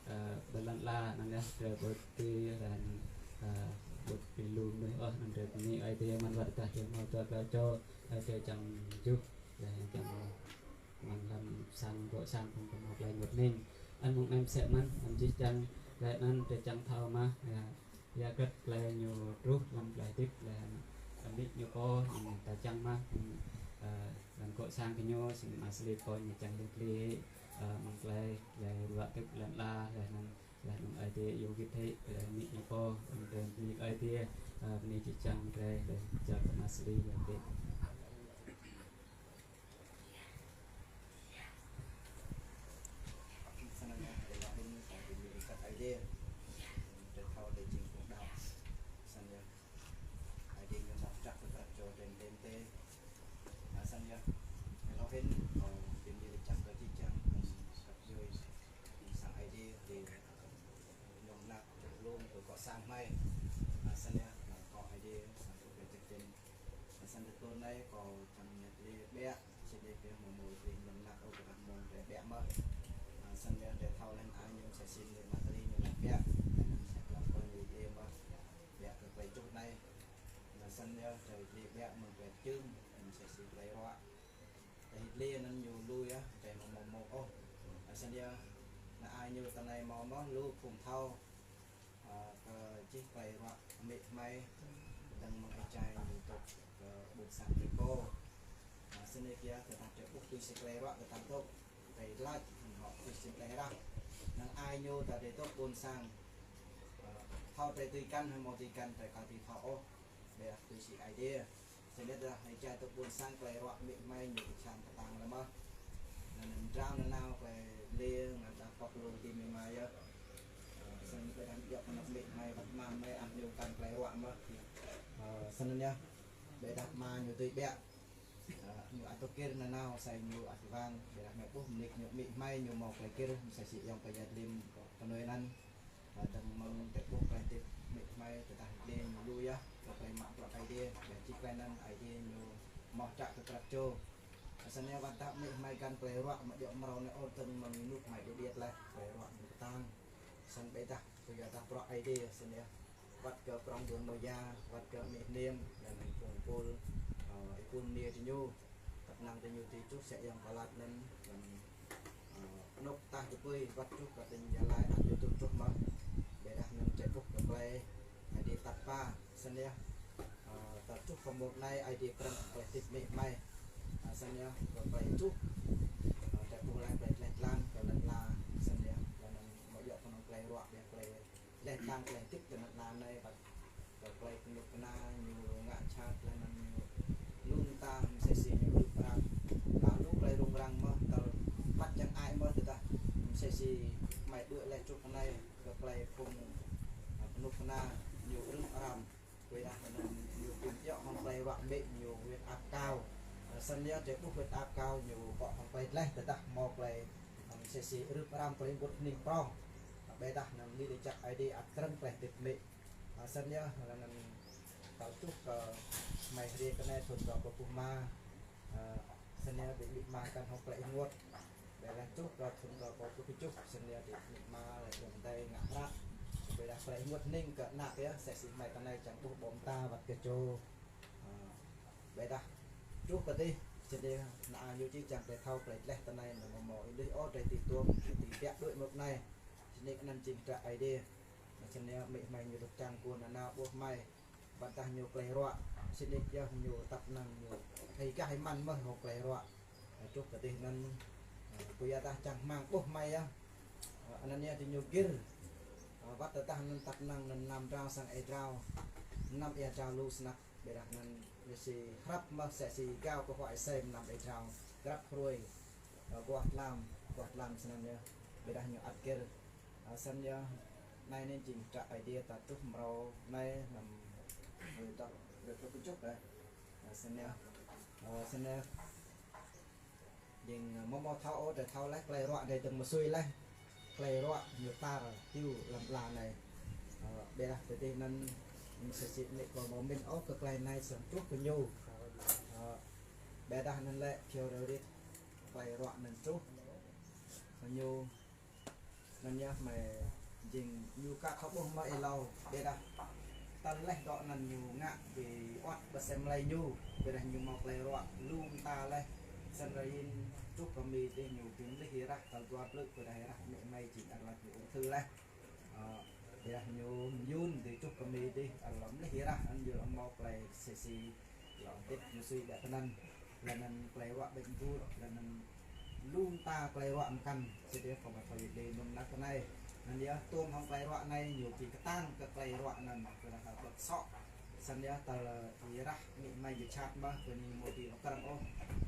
ơ, ƀơi lăn ala, anăn yơh, drei ƀuh ti, leh anăn, ơ, ƀuh ti lu mnuih, ơ, anăn drei bi mni Aê Diê mơ̆n wăt tơdah drei mâo dua klei čô, ơ, drei čiăng juh, leh anăn čiăng mơ̆ng hlăm sang, gŏ sang phung kơ mâo klei ênguôt hnĭng. Anăn mơ̆ng anei msĕ mơ̆n, anăn jih jang, leh anăn drei čiăng thâo mơh, ya, ya kơ klei ñu truh hlăm klei hdĭp, leh anăn amĭ ñu pô, anăn ta čiăng mơh, ơ, hlăm gŏ sang kơ ñu, snăn Ama Sali pô ñu čiăng dôk lĕ, ơ, mơ̆ng klei, klei ruă tưp lăn ala, leh anăn, leh anăn Aê Diê iêu gĭt hĕ, leh amĭ ñu pô, anăn drei bi mni Aê Diê, ơ, bi mni jih jang drei, leh čar Ama Sali, ya kơ Snăn yơh, drei lŏ hĭn, ta bi mni kơ Aê Diê. Drei thâo drei jing phung đăo. Snăn yơh, Aê Diê ñu mâo hdră kơ grăp čô drei mdê mdê. Snăn yơh, drei lŏ hĭn, kâo bi mni lač jăk kơ jih jang, kơ grăp djuê, sang Aê Diê, ti, ơ, ayŏng anak, ti dlông, ti gŏ sang hmei. Snăn yơh, kâo Aê Diê, snăn kâo bi mni jăk jĭn. Snăn ti tluôn anei kâo čiăng mñă dliê ƀiă, si dliê ƀiă mâo mâo dliê mnăm nak ôh, ƀiădah mâo dliê ƀiă mơh. Snăn yơh drei thâo leh ai ñu msĕ si dliê Ama Sali ñu lač ƀiă, leh anăn msĕ hlăm kâo ñu dliê mơh, ƀiă kơ klei čuh anei. Snăn yơh drei dliê ƀiă mơ̆ng klei čưng, msĕ si klei ruă. Drei dliê anăn ñu lu yơh, drei mâo mâo mâo ôh. Snăn yơh, năng ai ñu ti anei mâo mơh lu phung thâo. Ơ, kơ jih klei ruă amĭ hmei, dơ̆ng mơ̆ng êjai ñu dôk kơ ƀuôn sang drei pô. Ơ, snăn yơh, tơdah drei ƀuh tui si klei ruă, tơdah dôk, drei lač, hŏ, tui si klei ruă. Năng ai ñu tơdah drei dôk ƀuôn sang. Ơ, thâo drei tui kăn, hŏ mâo tui kăn, drei ka dưi thâo ôh. Ƀiădah tui si Aê Diê. Snăn yơh tơdah êjai dôk ƀuôn sang klei ruă amĭ hmei ñu ih čăm ktang leh mơh. Anăn mdrao nanao klei dliê ngă dah pŏk lu ti mĭ ma yơh. Ơ, snăn ƀiădah djŏ knŏng amĭ hmei wăt ama hmei ăt ñu kăn klei ruă mơh. Ơ, snăn yơh. Ƀiădah ama ñu dưi ƀiă. Ơ, ñu ăt dôk gĭr nanao, asei ñu ăt wang. Ƀiădah hmei ƀuh mnik ñu amĭ hmei ñu mâo klei gĭr, msĕ si ayŏng Pia Dlim knuê anăn. Ơ, dơ̆ng mơ̆ng drei ƀuh klei hdĭp amĭ hmei tơdah dliê ñu lu yơh, kơ klei mă bruă Aê Diê, ƀiădah jih klei anăn Aê Diê ñu mâo hdră kơ grăp čô. Snăn yơh wăt tơdah amĭ hmei găn klei ruă amâo djŏ mrâo anei ôh, dơ̆ng mơ̆ng ênuk hmei đuĕ điêt leh, klei ruă ñu ktang. Snăn ƀiădah kyuadah bruă Aê Diê, snăn yơh. Wăt kơ prŏng dŭn mâo ya, wăt kơ amĭ hniêm, leh anăn phung pôl, ơ, êpul mniê diñu. năng diñu ti truh sĕ yang palat anăn, anăn, ơ, anôk tah jipui wăt truh kơ tỉnh Gia Lai ăt diñu truh mơh. Ƀiădah anăn drei ƀuh kơ klei Aê Diê tăt ba, snăn yơh, ơ, tăt truh kơ mông anei Aê Diê krơ̆ng klei hdĭp amĭ hmei. Ơ, snăn yơh, kơ klei truh, ơ, drei ƀuh leh klei dleh dlan kơ lăn ala, snăn yơh, leh anăn amâo djŏ knŏng klei ruă, ƀiădah klei leh dlăng klei hdĭp ti lăn ala anei, wăt kơ klei knŭk kna ñu ngă jhat, leh anăn ñu lu mta msĕ si ñu rŭ răng. Đa lu klei rŭng răng mơh, tơl wăt čiăng ai mơh tơdah msĕ si hmei đuĕ leh truh anei kơ klei phung, ơ, knŭk kna ñu rŭ răng. Kyuadah anăn ñu bi mdjŏ hŏng klei ruă amĭ ñu huyết áp cao. Ơ, snăn yơh drei ƀuh huyết áp cao ñu bŏ hŏng klei dleh tơdah mâo klei, ơ, msĕ si rŭ răng klei ênguôt hnĭng prŏng. Ƀiădah anăn mni lač jăk Aê Diê ăt krơ̆ng klei hdĭp amĭ. Ơ, snăn yơh, leh anăn tăl truh kơ hmei hriê kơ anei thŭn dua êbâo pluh êma, ơ, snăn yơh bi amĭ ama kăn hŏng klei ênguôt. Ƀiădah truh kơ thŭn dua êbâo pluh kjuh, snăn yơh bi amĭ ama leh ayŏng adei ngă hră. Ƀiădah klei ênguôt hnĭng kơ anak yơh, msĕ si hmei ti anei čiăng ƀuh ƀô̆ mta wăt kơ čô. Ơ, ƀiădah truh kơ dih, snăn yơh, anăn ñu čiăng drei thâo klei dleh ti anei, anăn amâo mâo êlưih ôh drei ti tuôm, ti biă đuĕ mơ̆ng anei. Snăn anăn jing hdră Aê Diê. Snăn yơh amĭ hmei ñu dôk čang guôn nanao ƀuh hmei. Wăt tơdah ñu klei ruă, snăn yơh ñu tăp năng ñu hei gah êmăn mơh hŏng klei ruă. Truh kơ dih anăn, ơ, kyuadah čang hmăng ƀuh hmei yơh. Ơ, anăn yơh diñu gĭr. Ơ, wăt tơdah anăn tăp năng anăn năm drao sang êa drao. Năm êa drao lu snăk, ƀiădah anăn msĕ si hrăp mơh msĕ si gao kơ huă êsei năm êa drao. Grăp hruê, ơ, aguah tlam, aguah tlam snăn yơh. Ƀiădah ñu ăt gĭr. Ơ, snăn yơh, anei anei jing hdră Aê Diê tăl truh mrâo anei năm, ơ, dŏ, dŏ, dŏ kjuh, ơ. Ơ, snăn yơh. Ơ, snăn yơh. Jing, ơ, amâo mâo thâo ôh, drei thâo leh, klei ruă drei dơ̆ng msui leh. Klei ruă ñu tar hiu hlăm ala anei. Ơ, ƀiădah ti dih anăn, msĕ si amĭ kâo amâo mĭn ôh kơ klei anei srăng truh kơ ñu. Ơ, ƀiădah anăn lĕ, phiêu rơrit, klei ruă anăn truh kơ ñu. Anăn yơh hmei jing ñu ka thâo ƀuh mơh êlâo, ƀiădah tơl leh dŏ anăn ñu ngă bi êwăt ƀơ sem lei ñu, ƀiădah ñu mâo klei ruă lu mta leh. Snăn ară anei truh kơ Mi dih ñu bi mlih êrah tơl dua blư̆, ƀiădah êrah amĭ hmei jing arăng lač ñu ung thư leh. Ơ, ƀiădah ñu myun dih truh kơ Mi dih arăng lač mlih êrah, anăn ñu lač mâo klei msĕ si lŏ hdĭp ñu sui ƀiă tinăn, leh anăn klei ruă ƀĕ mbur, leh anăn lu mta klei ruă mkăn, snăn yơh kâo mă thâo êdei mơ̆ng anak anei. Anăn yơh tuôm hŏng klei ruă anei ñu bi ktang kơ klei ruă anăn, kơ dah kơ soh. Snăn yơh tơl êrah amĭ hmei ñu jhat mơh, kơ ñu amâo dưi ôh krơ̆ng ôh.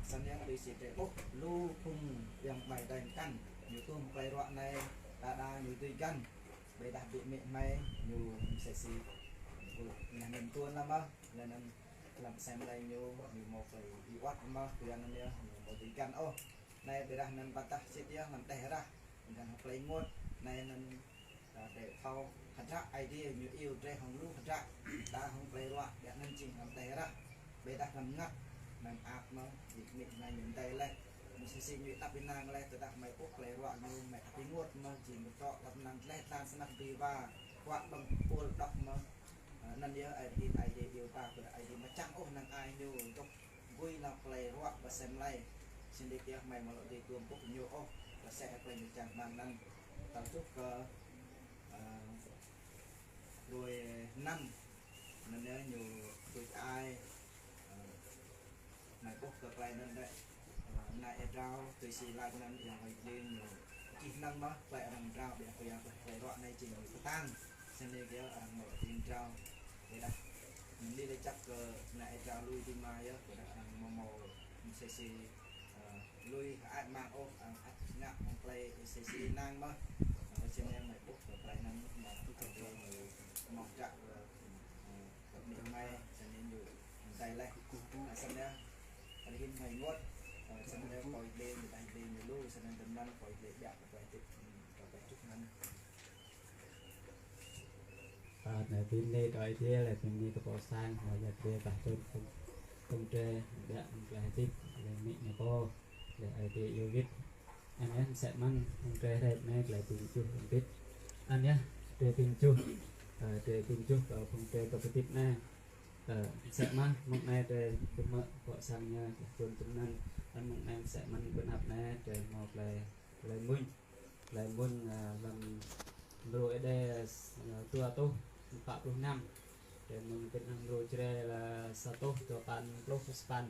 Snăn yơh tui si drei ƀuh lu phung ayŏng amai adei mkăn, ñu tuôm klei ruă anei, đa đa ñu dưi găn. Ƀiădah bi amĭ hmei ñu msĕ si, ñu ngă mĭn tuôn leh mơh, leh anăn hlăm sem lei ñu, ñu mâo klei êwăt mơh, kyuanăn yơh, ñu amâo dưi găn ôh. Anei ƀiădah anăn wăt tơdah sĭt yơh, anăn dleh êrah, găn hŏng klei ênguôt, anei anăn, ơ, drei thâo hdră Aê Diê ñu iêu drei hŏng lu hdră, đa hŏng klei ruă, ƀiădah anăn jing anăn dleh êrah, ƀiădah anăn mngăt, anăn ăt mơh, bi amĭ hmei ñu mdei leh. Msĕ si ñu êđăp ênang leh, tơdah hmei ƀuh klei ruă ñu, hmei ăt ênguôt mơh, jing mtrŏ tăp năng dleh dlan snăk bi wa, huă ƀơ̆ng pôl dôk mơh. Ơ, anăn yơh, Aê Diê, Aê Diê iêu ta, kơ Aê Diê amâo čiăng ôh năng ai ñu dôk gui nao klei ruă ƀơ sem lei. Snăn yơh hmei amâo lŏ dưi tuôm ƀuh ñu ôh, kơ msĕ hŏng klei ñu čang hmăng anăn. Tơl truh kơ, ơ, hruê năm, anăn yơh ñu tuč ai, ơ, hmei ƀuh kơ klei anăn lĕ, ơ, mnă êa drao, tui si lač anăn ayŏng Hoài Linh ñu čih năng mơh, klei arăng drao, ƀiădah kyua klei ruă anei jing ñu ktang, snăn yơh arăng mâo jing drao. Ƀiădah mni lač jăk kơ mnă êa drao lui ti ma yơh, ƀiădah arăng amâo mâo msĕ si, ơ, lui hơăi mang ôh, arăng ăt ngă hŏng klei msĕ si năng mơh. Ơ, snăn yơh hmei ƀuh kơ klei anăn mâo hdră, ơ, mâo hdră, ơ, ơ, kơ amĭ hmei, snăn yơh ñu mdei leh. Ơ, snăn yơh, ară anei hmei ênguôt, ơ, snăn yơh kâo êdei, ñu dah êdei ñu lu, snăn yơh dŭm anăn kâo êdei ƀiă kơ klei hdĭp, ơ, kâo ƀuh truh anăn. Ơ, anei bi mni kơ Aê Diê, leh bi mni kơ pô sang, mâo yăl dliê ƀah tŭn phung, phung drei, ƀiă hŏng klei hdĭp, leh amĭ ñu pô, leh Aê Diê iêu wĭt. Anăn yơh msĕ mơh, phung drei hrei anei klei bi mjuh mbĭt. Anăn yơh, drei bi mjuh, ơ, drei bi mjuh kơ phung drei dôk hdĭp anei. Ơ, msĕ mơh, mông anei drei kơ mơ̆ bŏ sang ñu, kơ tuôn tŭm anăn, anăn mông anei msĕ mơ̆n ƀuôn ăp anei, drei mâo klei, klei mmuñ, klei mmuñ, ơ, hlăm mrô Êđê, ơ, dua êtuh, pă pluh năm, drei mmuñ kơ hlăm mrô Jrai leh sa êtuh, dua păn pluh sa păn.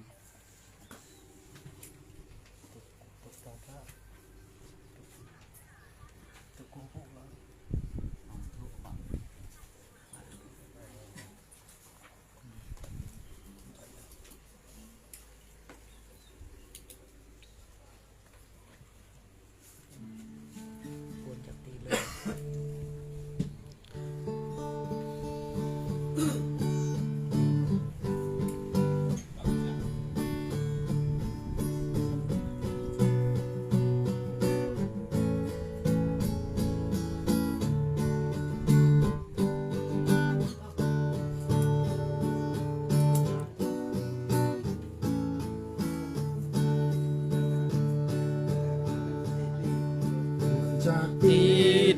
Čăk ti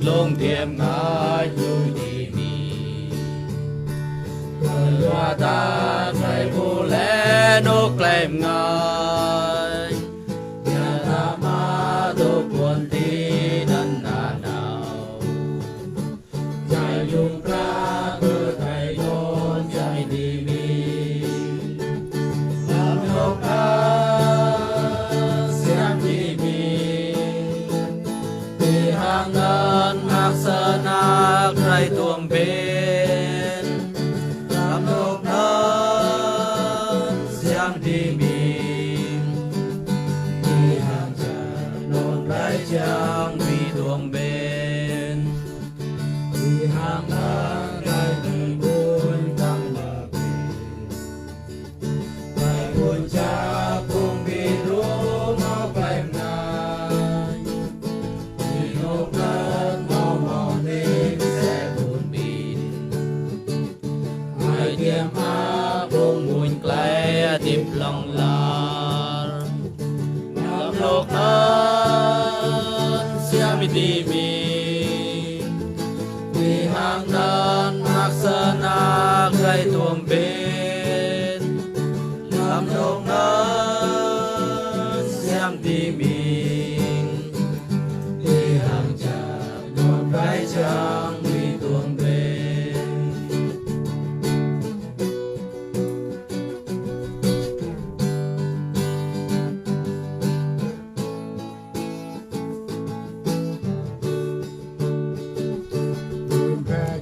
dlông tiêm ngă ñu ti mi. Kyua ta drei ƀuh leh anôk klei mngač. Ya ta mă dôk ƀuôn ti anăn nanao. Jai jung kra kơ tai yon jai di mi. Hlăm lŏk ka siam di mi. Ti hang anăn mă snăk drei tuôm bên. Hlăm lŏk anăn siam di mi. Ti hang čar non drei čiăng bi tuôm bên. Ti hang anăn drei bi ƀuôn tang mă bi. Drei ƀuôn čar phung bi dru mâo klei mngač. Ti anôk anăn mâo mâo nik se ƀun ƀin. Ai tiê mă phung mmuñ klei hdĭp hlŏng lar. Hlăm lŏk anăn siam di mi. Ti hang anăn mă snăk drei tuôm bên. Hlăm lŏk anăn siam di mi. Ti hang čar non drei čiăng bi tuôm bên.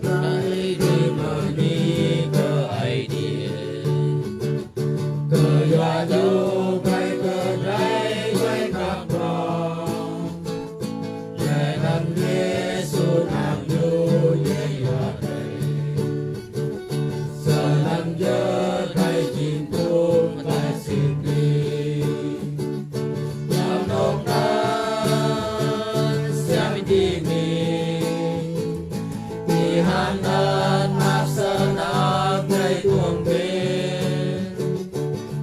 Ai bi mơ̆ng anei kơ Aê Diê. Kyua ñu brei kơ drei klei khăp prŏng. Leh anăn Yêsu anak ñu ñu yua drei. Snăn yơh drei jing phung klei sĭt nik. Hlăm anôk anăn siam di mi. Ti hang anăn mă snăk drei tuôm bên.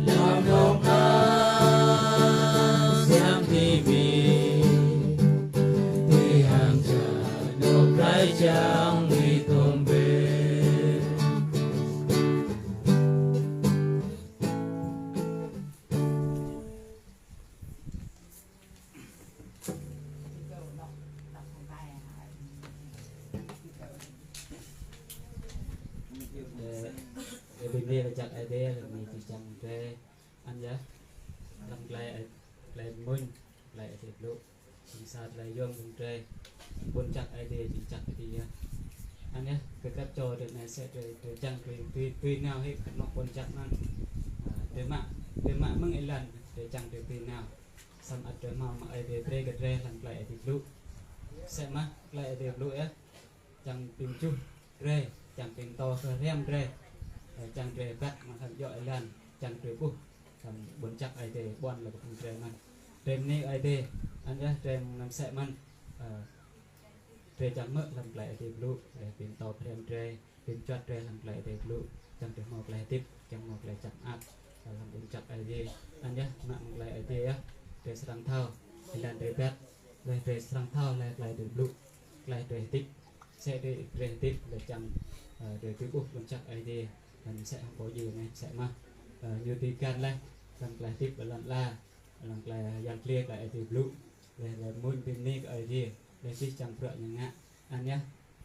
Hlăm anôk anăn siam di mi. Ti hang čar anôk drei čiăng bi tuôm bên. Ơ, ơ, bi mni lač jăk Aê Diê, bi mni jih jang drei. Anăn yơh, hlăm klei, klei mmuñ, klei Aê Diê blŭ. Jing sa klei yuôm phung drei. Ƀuôn jăk Aê Diê, jing jăk Aê Diê yơh. Anăn yơh, kơ grăp čô drei anei msĕ drei, drei čiăng drei, drei, drei nao hĕ kơ mă ƀuôn jăk anăn. Ơ, drei mă, drei mă mơ̆ng êlan, drei čiăng drei, drei nao. Snăn ăt drei mâo mă Aê Diê brei kơ drei hlăm klei Aê Diê blŭ. Msĕ mơh klei Aê Diê blŭ yơh. Čiăng bi mjuh drei, čiăng bi mtô kơ hriăm drei, ơ, čiăng drei ƀăt mă hlăm djŏ êlan, čiăng drei ƀuh hlăm ƀuôn jăk Aê Diê ƀuăn leh kơ phung drei anăn. Drei mni Aê Diê, anăn yơh drei mnăm msĕ mơ̆n, ơ, drei čiăng mơ̆ hlăm klei Aê Diê blŭ, leh bi mtô hriăm drei, bi mjuăt drei hlăm klei Aê Diê blŭ, čiăng drei mâo klei hdĭp, čiăng mâo klei jăk mơak, ơ, hlăm ƀuôn jăk Aê Diê. Anăn yơh, mă mơ̆ng klei Aê Diê yơh, drei srăng thâo, êlan drei ƀăt, leh drei srăng thâo, leh klei drei blŭ, klei drei hdĭp, msĕ drei, drei hdĭp, leh čiăng, ơ, drei bi ƀuh ƀuôn jăk Aê Diê. Anăn msĕ hŏng pô djiê anei msĕ mơh. Ơ, ñu dưi găn leh, hlăm klei hdĭp lăn ala, hlăm klei yăl dliê klei Aê Diê blŭ. Leh, leh mmuñ bi mni kơ Aê Diê, leh jih jang bruă ñu ngă. Anăn yơh,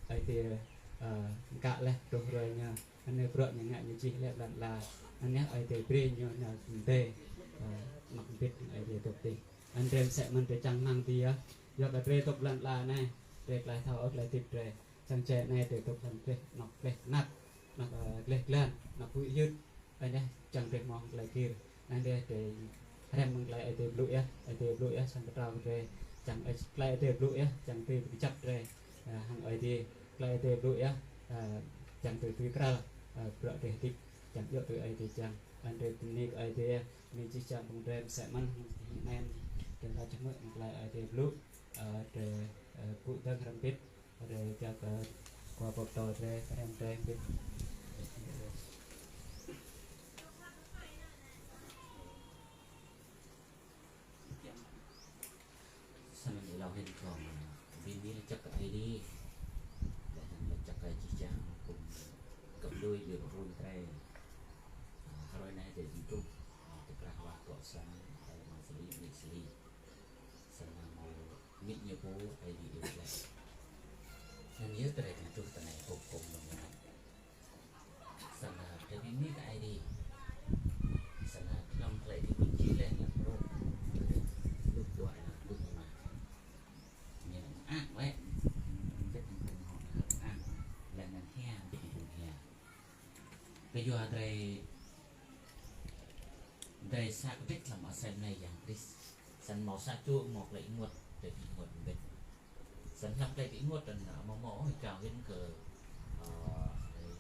Aê Diê, ơ, mkă leh truh hruê ñu, anăn bruă ñu ngă ñu čih leh lăn ala. Anăn yơh Aê Diê brei ñu nao mdê, ơ, măk mbĭt Aê Diê dôk dih. Anăn drei msĕ mơh drei čang hmăng dih yơh. Yua kơ drei dôk lăn ala anei, drei klei thâo ôh klei hdĭp drei. Čiăng jai anei drei dôk hlăm gleh, anôk gleh knap, anôk, ơ, gleh glan, anôk huĭ hyưt. Anei čiăng drei mâo klei gĭr. Anei drei hriăm mơ̆ng klei Aê Diê blŭ yơh, Aê Diê blŭ yơh, čiăng ktrâo drei, čiăng, ơ, klei Aê Diê blŭ yơh, čiăng drei bi kjăp drei, ơ, hŏng Aê Diê. Klei Aê Diê blŭ yơh, ơ, čiăng drei bi kral, ơ, bruă drei hdĭp, čiăng djŏ tui Aê Diê čiăng. Anăn drei bi mni kơ Aê Diê, mni jih jang phung drei msĕ mơh, hŏng anei, drei lač hmư̆ mơ̆ng klei Aê Diê blŭ, ơ, drei, ơ, ƀuh dơ̆ng hrăm mbĭt, Drei jao kơ khua pô mtô drei, kơ hrăm drei mbĭt. Snăn êlâo hĭn kâo bi mni lač jăk kơ Aê Diê. Leh anăn lač jăk kơ jih jang phung găp djuê djuê phung drei. Ơ, hruê anei drei bi truh, ơ, ti krah wah Kŏ Sang, ơ, Ama Sli, Amĭ Sli. Snăn mâo mĭt ñu pô Aê Diê iêu leh. Anăn yơh drei bi truh ti anei hŏng kơ mnơ̆ng anăn. Snăn drei bi mni kơ Aê Diê. Snăn hlăm klei Aê Diê bi čih leh anăn rông. Luk dua anăn luk êma. Ñu mơak leh. Mbĭt anăn hŏng mơak. Leh anăn hia, mbĭt anăn hia. Kyua drei, drei sa kdrêč hlăm asei mlei Yang Krist. Snăn mâo sa čô mâo klei ênguôt, drei bi ênguôt mbĭt. Snăn hlăm klei bi ênguôt anăn, amâo mâo ôh êgao hĭn kơ, ơ,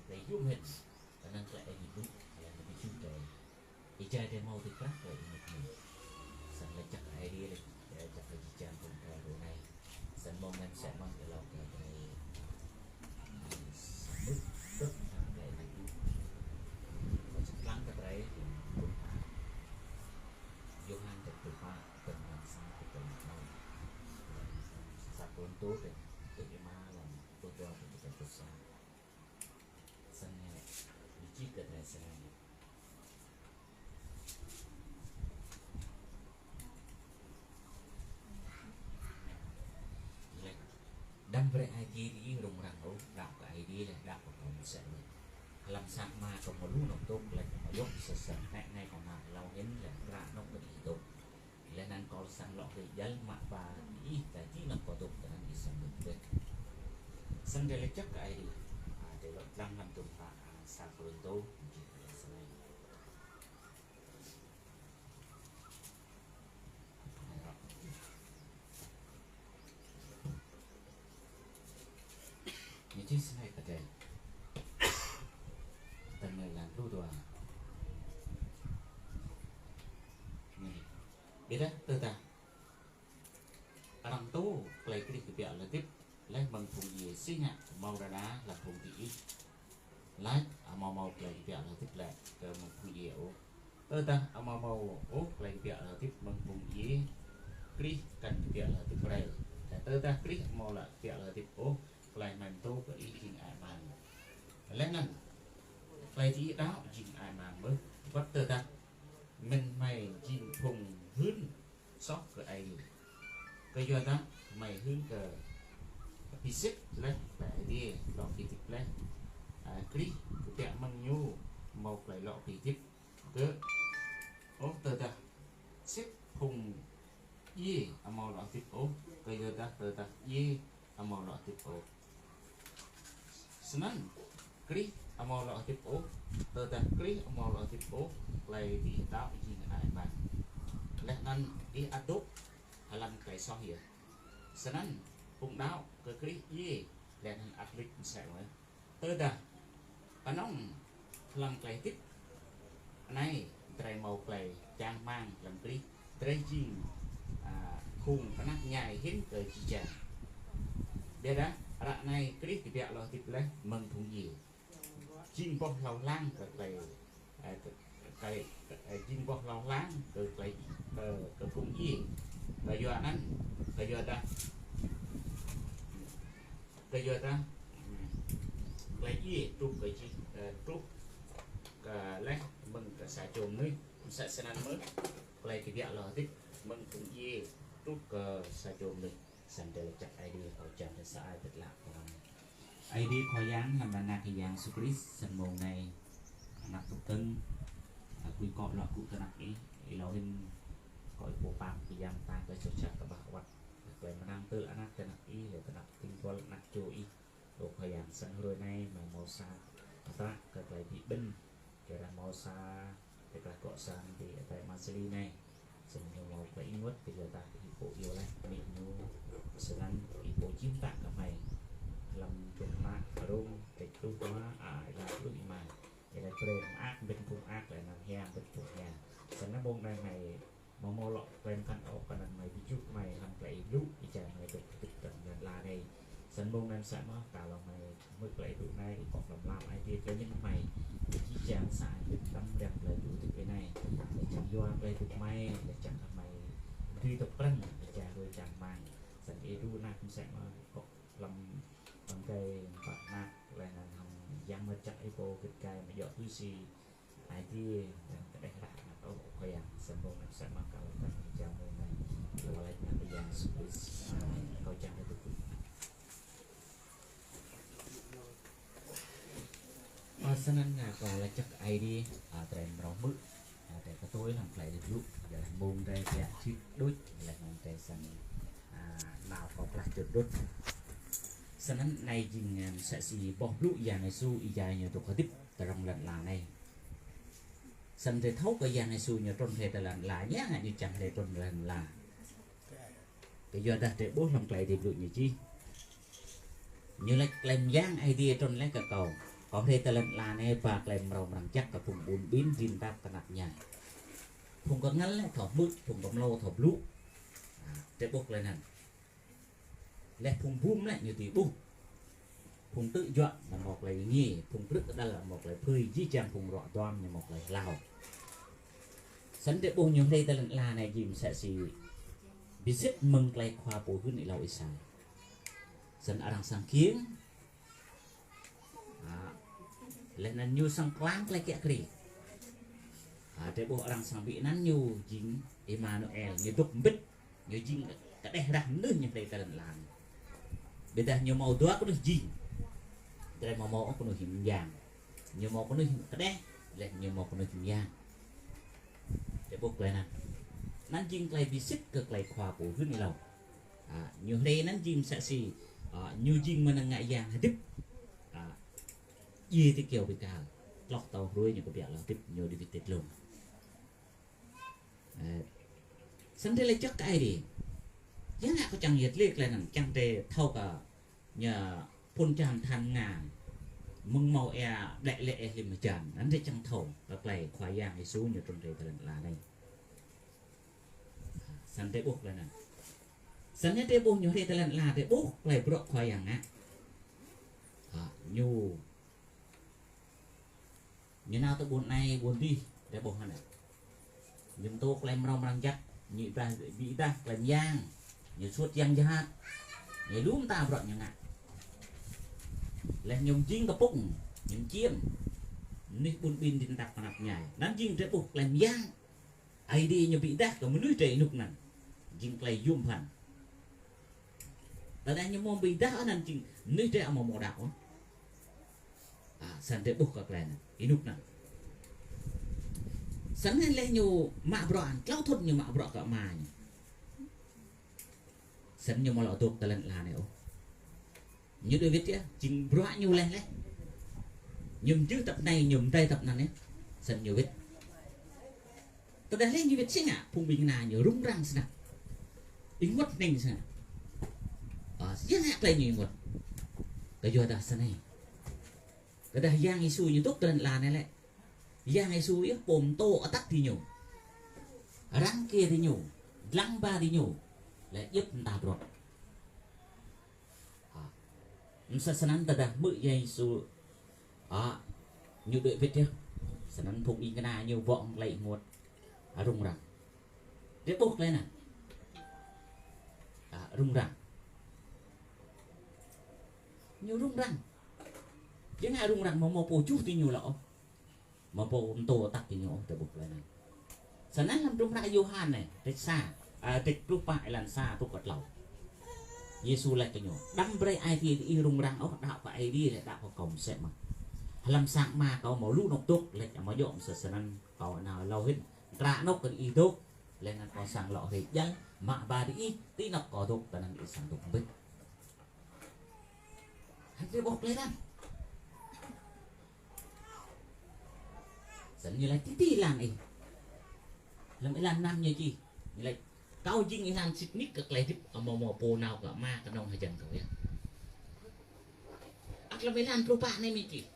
klei yuôm hĭn. Knŏng klei Aê Diê blŭ, klei Aê Diê bi čih drei. Êjai drei mâo ti krah klei ênguôt anăn. Snăn lač jăk Aê Diê, lač, ơ, jăk kơ jih jang phung drei hruê anei. Snăn mâo mnơ̆ng msĕ mơh êlâo kơ drei. Sa mnuih dôk hlăm klei Aê Diê blŭ. Mâo čăk lăng kơ drei, Yôhan čăp dua pă, kdrêč năm sa, kdrêč năm tlâo. Sa Kôrantô, kdrêč êma, hlăm pluh dua, kdrêč pluh sa. Snăn, bi čih kơ drei snei. Leh, đăm brei ai tiê diih rŭng răng ôh, đăo kơ Aê Diê leh đăo kơ kâo msĕ mơh. Hlăm sang Ama kâo mâo lu anôk dôk, leh kâo mâo dôk, snăn hĕ anei kâo nao êlâo hĭn leh mkra anôk kơ diih dôk. Leh anăn kâo srăng lŏ hriê djăl mă ba diih ti anôk kâo dôk, tinăn ih srăng dôk mbĭt. Snăn drei lač jăk kơ Aê Diê. A, drei lŏ dlăng hlăm dŭm hră, a, sa Kôrantô, jih snei. Ñu čih snei kơ drei. Tơdah êlan pluh dua. Anei. Ƀiădah tơdah arăng tŭ klei Krist kbiă lŏ hdĭp leh mơ̆ng phung djiê, si ngă mâo đa đa hlăm phung diih lač amâo mâo klei kbiă lŏ hdĭp leh kơ mơ̆ng phung djiê ôh. Tơdah amâo mâo ôh klei kbiă lŏ hdĭp mơ̆ng phung djiê, Krist kăn kbiă lŏ hdĭp brei. Leh tơdah Krist amâo lŏ kbiă lŏ hdĭp ôh, klei hmei mtô kơ ih jing hơăi mang. Leh anăn klei diih đăo jing hơăi mang mơh, wăt tơdah mĭn hmei jing phung hưn soh kơ Aê Diê. Kyuadah hmei hưn kơ bi sĭt leh klei Aê Diê lŏ bi hdĭp leh, a, Krist kbiă mơ̆ng ñu mâo klei lŏ bi hdĭp kơ, ôh tơdah sĭt phung djiê amâo lŏ hdĭp ôh, kyuadah tơdah djiê amâo lŏ hdĭp ôh. Snăn Krist amâo lŏ hdĭp ôh, tơdah Krist amâo lŏ hdĭp ôh, klei diih đăo jing hơăi mang. Leh anăn ih ăt dôk hlăm klei soh yơh. Snăn phung đăo kơ Krist djiê, leh anăn ăt luč msĕ mơh. Tơdah knŏng hlăm klei hdĭp anei drei mâo klei čang hmăng hlăm Krist, drei jing, a, phung knap mñai hĭn kơ jih jang. Ƀiădah ară anei Krist kbiă lŏ hdĭp leh mơ̆ng phung djiê. Jing boh hlâo hlang kơ klei, ơ, kơ, kơ, kơ, ơ, jing boh hlâo hlang kơ klei, kơ, kơ phung djiê. Kyuanăn, kyuadah, kyuadah, klei djiê truh kơ jih, ơ, truh Ơ, leh mơ̆ng kơ sa čô mnuih, msĕ snăn mơh, klei kbiă lŏ hdĭp mơ̆ng phung djiê truh kơ sa čô mnuih, snăn drei lač jăk Aê Diê kâo čiăng drei sa ai bĭt lă kơ arăng. Aê Diê Khua Yang, hlăm anăn Anak Yang Yêsu Krist, snăn mông anei, anak tŭk tơ̆ng, ơ, kui kŏ lŏ gŭ ti anăp ih, êlâo hĭn, kŏ ih pô pap kơ yang ta kơ čô čar kƀah awăt, klei mnang tơl anak ti anăp ih, leh ti anăp tĭng buăl anak čô ih, Ơ Khua Yang, snăn hruê anei hmei mâo sa hdră kơ klei bi kƀĭn, kyuadah mâo sa ti krah gŏ sang ti Aê Marceli anei. Snăn ñu mâo klei ênguôt kyuadah ih pô iêu leh amĭ ñu, snăn ih pô čih mtă kơ hmei hlăm dŭm hră Rôm kdrêč pluh dua, a, êlan pluh êma. Êlan brei mơak mbĭt phung mơak, leh anăn hia mbĭt phung hia. Snăn mông anei hmei amâo mâo lŏ klei mkăn ôh, kơnăn hmei bi jŭ hmei hlăm klei ih blŭ, êjai hmei dôk hdĭp ti lăn ala anei. Snăn mông anăn msĕ mơh, ka lŏ hmei hmư̆ klei ih blŭ anei, ih pŏk hlăm lam ai tiê klei mĭn hmei. Jih jang sa ai mbĭt đăm riam klei ih blŭ hdĭp anei. Leh čiăng yua klei ih blŭ hmei, leh čiăng kơ hmei dưi dôk prŏng, êjai hruê čang hmăng. Snăn ih đru anak msĕ mơh, ih pŏk hlăm hlăm gai mpat anak, leh anăn hŏng yang mngăt jăk ih pô gĭt gai amâo djŏ tui si ai tiê, leh anăn kđeh rah anak ôh, Khua Yang, snăn mông anăn msĕ mơh ka lŏ kăn ih jao mông anei. Lŏ lač Anak Yang Yêsu Krist. Amen. Kâo čiăng drei dôk. Ơ, snăn, a, kâo lač jăk Aê Diê, a, drei mrâo hmư̆, a, drei ktuê hlăm klei ih blŭ, kyuadah mông drei kiă čĭt đuč, leh anăn drei srăng, a, nao kâo klah čŭt đŭt. Snăn anei jing, a, msĕ si boh blŭ Yang Yêsu êjai ñu dôk hdĭp ti rŏng lăn ala anei. Snăn drei thâo kơ Yang Yêsu ñu trŭn hriê ti lăn ala, ya ngă ñu čiăng hriê trŭn lăn ala. Kyuadah drei ƀuh hlăm klei Aê Diê blŭ ñu čih. Ñu lač klei myang Aê Diê trŭn leh kơ kâo. Kâo hriê ti lăn ala anei ba klei mrâo mrang jăk kơ phung ƀun ƀin, jing tap knap mñai. Phung kngăl lĕ thâo hmư̆, phung kmlô thâo blŭ. A, drei ƀuh klei anăn. Leh phung bum lĕ ñu dưi ƀuh. Phung ktư̆ juă ñu mâo klei êngiê, phung krư̆ kđăl mâo klei phưi, jih jang phung ruă duam ñu mâo klei hlao. Snăn drei ƀuh ñu hriê ti lăn ala anei jing msĕ si bi sĭt mơ̆ng klei khua pô hưn êlâo Y-Êsai. Snăn arăng srăng kkiêng, a, leh anăn ñu srăng klang klei kiă kriê. A, drei ƀuh arăng srăng bi anăn ñu jing Êmanuel, ñu dôk mbĭt, ñu jing kđeh rah mnuih ñu hriê ti lăn ala anei. Ƀiădah ñu mâo dua knuih jing. Drei amâo mâo ôh knuih myang. Ñu mâo knuih kđeh, leh ñu mâo knuih myang. Drei ƀuh klei anăn. Anăn jing klei bi sĭt kơ klei khua pô hưn êlâo. A, ñu hriê anăn jing msĕ si, a, ñu jing mnơ̆ng ngă yang hdĭp. A, djiê ti kyâo bi kal. Tloh tâo hruê ñu kbiă lŏ hdĭp, ñu dôk ti dlông. Ơ, snăn drei lač jăk kơ Aê Diê. Ya ngă kâo čiăng yăl dliê klei anăn, čiăng drei thâo kơ ñu phŭn čan than nga mơ̆ng mâo êa ƀlĕ lĕ êa hlĭm hjan, anăn drei čiăng thâo kơ klei Khua Yang Yêsu ñu trŭn hriê ti lăn ala anei. Snăn drei ƀuh klei anăn. Snăn drei ƀuh ñu hriê ti lăn ala, drei ƀuh klei bruă Khua Yang ngă. Ha, ñu Ñu nao ti ƀuôn anei, ƀuôn dih, drei ƀuh anăn. Ñu mtô klei mrâo mrang jăk, ñu êdah, bi êdah klei myang, ñu suôt yang jhat, ñu lu mta bruă ñu ngă. Leh ñu mjing kpŭng, ñu mčiêm, mnuih ƀun ƀin dĭng tăp knap mñai. Anăn jing drei ƀuh klei myang Aê Diê ñu bi êdah kơ mnuih drei ênuk anăn. Jing klei yuôm bhăn. Tơdah ñu amâo bi êdah anăn jing mnuih drei amâo mâo đăo ôh. A, snăn drei ƀuh kơ klei anăn, ênuk anăn. Snăn leh ñu mă bruă, tlâo thŭn ñu mă bruă kơ ama ñu. Snăn ñu amâo lŏ dôk ti lăn ala anei ôh. Ñu dôk wĭt yơh, jing bruă ñu leh leh. Ñu mjưh tăp anei, ñu mdei tăp anăn yơh. Snăn ñu wĭt. Tơdah leh ñu wĭt si ngă, phung ƀĭng kna ñu rŭng răng snăk. Ênguôt hnĭng snăk. A, ya ngă klei ñu ênguôt. Kyuadah snei. Tơdah Yang Yêsu ñu dôk ti lăn ala anei lĕ. Yang Yêsu yơh pô mtô atăt diñu. Răng kiê diñu. Dlăng ba diñu. Leh djăp mta bruă. A. Msĕ snăn tơdah hmư̆ Yang Yêsu, a, ñu dôk wĭt yơh. Snăn phung ƀĭng kna ñu bŏ hŏng klei ênguôt. A, rŭng răng. Drei ƀuh klei anăn. A, rŭng răng. Ñu rŭng răng. Ya ngă rŭng răng, amâo mâo pô juh diñu lŏ ôh. Amâo pô mtô atăt kơ ñu ôh, drei ƀuh klei anăn. Snăn hlăm hdruôm hră Yôhan anei, kdrêč sa, a, kdrêč pluh pă, êlan sa truh kơ tlâo. Yêsu lač kơ ñu: Đăm brei ai tiê diih rŭng răng ôh, đăo kơ Aê Diê leh đăo kơ kâo msĕ mơh. Hlăm sang Ama kâo mâo lu anôk dôk, lač amâo djŏ msĕ snăn kâo nao êlâo hĭn. Mkra anôk kơ diih dôk, leh anăn kâo srăng lŏ hriê djăl, mă ba diih ti anôk kâo dôk, tinăn diih srăng dôk mbĭt. Ăt drei ƀuh klei anăn. Snăn ñu lač ti ti êlan ih. Hlăm êlan năm ñu čih, ñu lač: Kâo jing êlan sĭt nik kơ klei hdĭp, amâo mâo pô nao kơ Ama knŏng hjăn kâo yơh. Ăt hlăm êlan pluh pă anei ñu čih: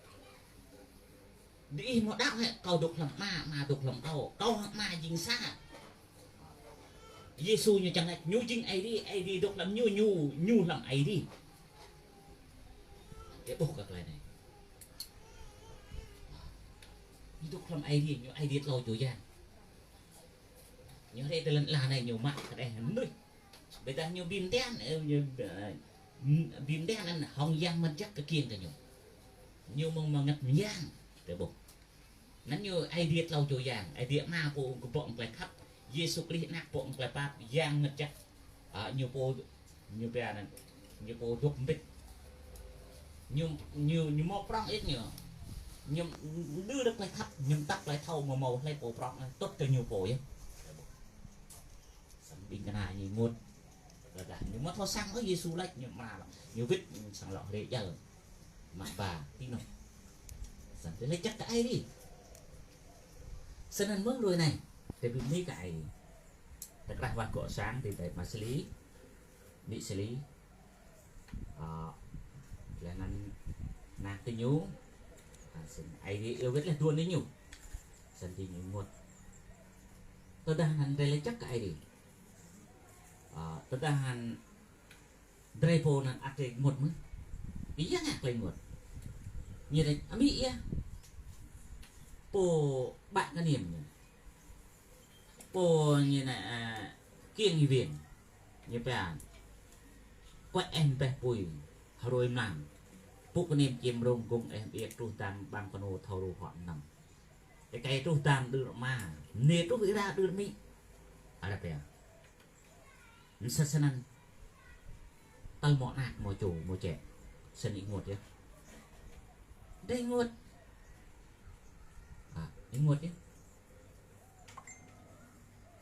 Diih amâo đăo hĕ kâo dôk hlăm Ama, Ama dôk hlăm kâo, kâo hŏng Ama jing sa? Yêsu ñu čiăng lač ñu jing Aê Diê, Aê Diê dôk hlăm ñu, ñu, ñu hlăm Aê Diê. Drei ƀuh kơ klei anei. Ñu dôk hlăm Aê Diê, ñu Aê Diê tlâo čô yang. Ñu hriê ti lăn ala anei ñu mă kđeh mnuih. Ƀiădah ñu bi mdian, ơ, ñu, ơ, bi mdian anăn hŏng Yang Mngăt Jăk kkiêng kơ ñu. Ñu mơ̆ng Mngăt Myang, drei ƀuh. Anăn ñu Aê Diê tlâo čô yang, Aê Diê Ama pô kbŏ mklei khăp, Yêsu Krist Anak pô mklei pap, Yang Mngăt Jăk. A, ñu pô, ñu pia anăn, ñu pô dôk mbĭt. Ñu, ñu, ñu mâo prŏng ĭt ñu. Ñu đưm đă klei khăp, ñu mtă klei thâo, amâo mâo hlei pô prŏng anăn, tŭt kơ ñu pô yơh. Snăn ƀĭng kna ñu ênguôt. Tơdah ñu amâo thâo săng ôh, Yêsu lač ñu mă lăng, ñu wĭt, ñu srăng lŏ hriê djăl, mă ba ti anôk. Snăn drei lač jăk kơ Aê Diê. Snăn mơ̆ng hruê anei, drei bi mni kơ Aê Diê. Ti krah wah gŏ sang, ti dei Ama Sli, Nik Sli, a, leh anăn anak diñu, a, snăn Aê Diê iêu wĭt leh dua diñu. Snăn diñu ênguôt. Tơdah anăn drei lač jăk kơ Aê Diê. A, tơdah anăn drei pô anăn ăt drei ênguôt mơh. Bi ya ngă klei ênguôt. Ñu lač amĭ yơh. Pô ƀă kniêm ñu. Pô ñu anăn, a, kiêng êwiêng. Ñu pia: Kuĕ eh mpeh pui, hruê mlam. Pŭ kniêm čiêm rông gŭng eh mơiêk, truh dam ƀăng knô thâo rô huă mnăm. Êkei truh dam đưr ama, mniê truh êra đưr amĭ. Ară pia. Msĕ snăn. Tal mâo anak, mâo čô, mâo čĕ. Snăn ênguôt yơh. Drei ênguôt. A, ênguôt yơh.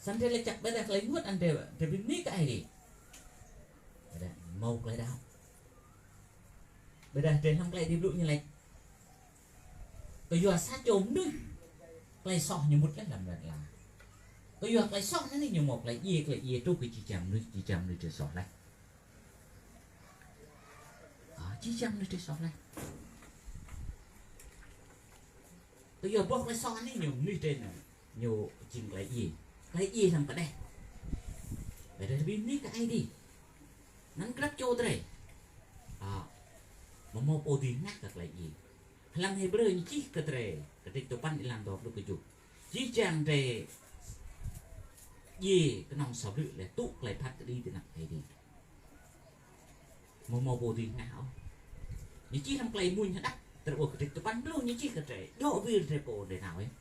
Snăn drei lač jăk ƀiădah klei ênguôt anăn drei, drei bi mni kơ Aê Diê. Ƀiădah mâo klei đăo. Ƀiădah drei hlăm klei Aê Diê blŭ ñu lač: Kyua sa čô mnuih, klei soh ñu mŭt leh hlăm lăn ala. Kyua klei soh anăn ñu mâo klei djiê, klei djiê truh kơ jih jang mnuih, jih jang mnuih drei soh leh. A, jih jang mnuih drei soh leh. Kyua boh klei soh anei ñu mnuih drei anăn, ñu jing klei djiê. Klei djiê hlăm kđeh. Ƀiădah drei bi mni kơ Aê Diê. Anăn grăp čô drei. A, amâo mâo pô dưi hngah kơ klei djiê. Hlăm Hêbrơ ñu čih kơ drei, kdrêč dua păn êlan dua pluh kjuh. Jih jang drei djiê knŏng sa blư̆ leh tŭ klei phat kđi ti anăp Aê Diê. Amâo mâo pô dưi hngah ôh. Ñu čih hlăm Klei Mmuñ Hđăp, drei ƀuh kdrêč dua păn pluh ñu čih kơ drei, djŏ wir drei pô drei nao yơh.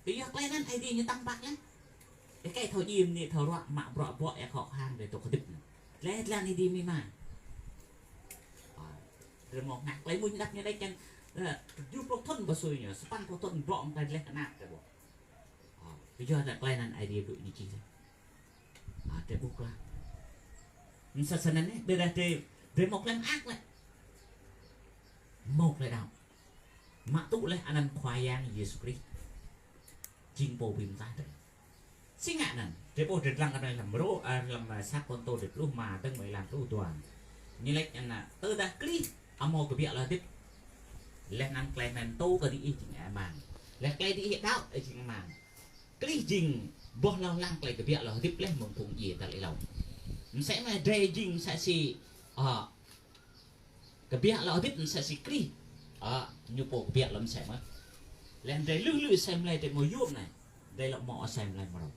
Kyua klei anăn Aê Diê ñu tăng bă leh. Êkei thâo djiê mniê thâo ruă, mă bruă bŏ êa khŏ khăng drei dôk hdĭp anăn. Dleh dlan Aê Diê amĭ ama. A, drei mâo hngah Klei Mmuñ Hđăp ñu lač čiăng, ơ, kjuh pluh thŭn ba sui ñu, sa păn pluh thŭn bŏ mklei dleh knap drei ƀuh. A, kyua klei anăn Aê Diê blŭ ñu čih leh. A, drei ƀuh klă. Msĕ snăn anei, ƀiădah drei, drei mâo klei mơak leh. Mâo klei đăo. Mă tŭ leh anăn Khua Yang Yêsu Krist. Jing pô bi mtlaih drei. Si ngă anăn, drei ƀuh drei dlăng kơ anei hlăm Rô, a, hlăm, a, sa Kôrantô dua pluh êma, dơ̆ng mơ̆ng êlan pluh dua. Ñu lač anăn, tơdah Krist amâo kbiă lŏ hdĭp, leh anăn klei hmei mtô kơ diih jing hơăi mang. Leh klei diih đăo jing hơăi mang. Krist jing boh hlâo hlang klei kbiă lŏ hdĭp leh mơ̆ng phung djiê tal êlâo. Msĕ mơh drei jing msĕ si, a, kbiă lŏ hdĭp msĕ si Krist. A, ñu pô kbiă lŏ msĕ mơh. Leh drei lưh lưh asei mlei drei mâo yuôm anei. Drei lŏ mâo asei mlei mrâo.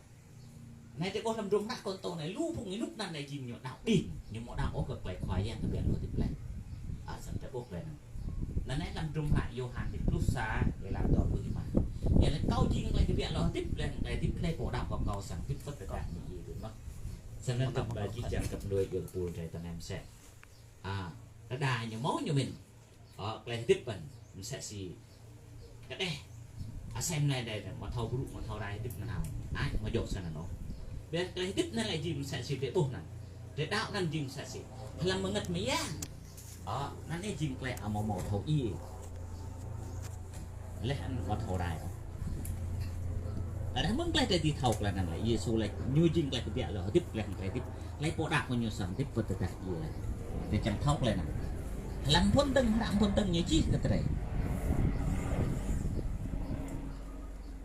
Anei drei ƀuh hlăm hdruôm hră Kôrantô anei, lu phung ênuk anăn anei jing ñu đăo đing, ñu amâo đăo ôh kơ klei Khua Yang kbiă lŏ hdĭp leh. A, snăn drei ƀuh klei anăn. Anăn anei hlăm hdruôm hră Yôhan kdrêč pluh sa, êlan dua pluh êma. Ñu lač kâo jing klei kbiă lŏ hdĭp, leh anăn klei hdĭp, klei pô đăo kơ kâo srăng hdĭp wăt tơdah ñu djiê dơ̆ng mơh. Snăn tơdah ih čiăng kăp mnuih ƀuôn pul drei tinei msĕ. A, tơdah ñu mâo ñu mĭn. Ơ, klei hdĭp anăn msĕ si kđeh. Asei mlei drei, drei amâo thâo brŭ, amâo thâo rai hdĭp nanao. Ai, amâo djŏ snăn ôh. Ƀiădah klei hdĭp anăn lĕ jing msĕ si drei ƀuh anăn. Drei đăo anăn jing msĕ si hlăm mngăt myang. Ơ, anăn jing klei amâo mâo thâo djiê. Leh anăn amâo thâo rai ôh. Tơdah mơ̆ng klei drei dưi thâo klei anăn lĕ, Yêsu lač ñu jing klei kbiă lŏ hdĭp, leh anăn klei hdĭp. Klei pô đăo kơ ñu srăng hdĭp wăt tơdah djiê leh. Drei čiăng thâo klei anăn. Hlăm phŭn dơ̆ng, hră phŭn dơ̆ng ñu čih kơ drei.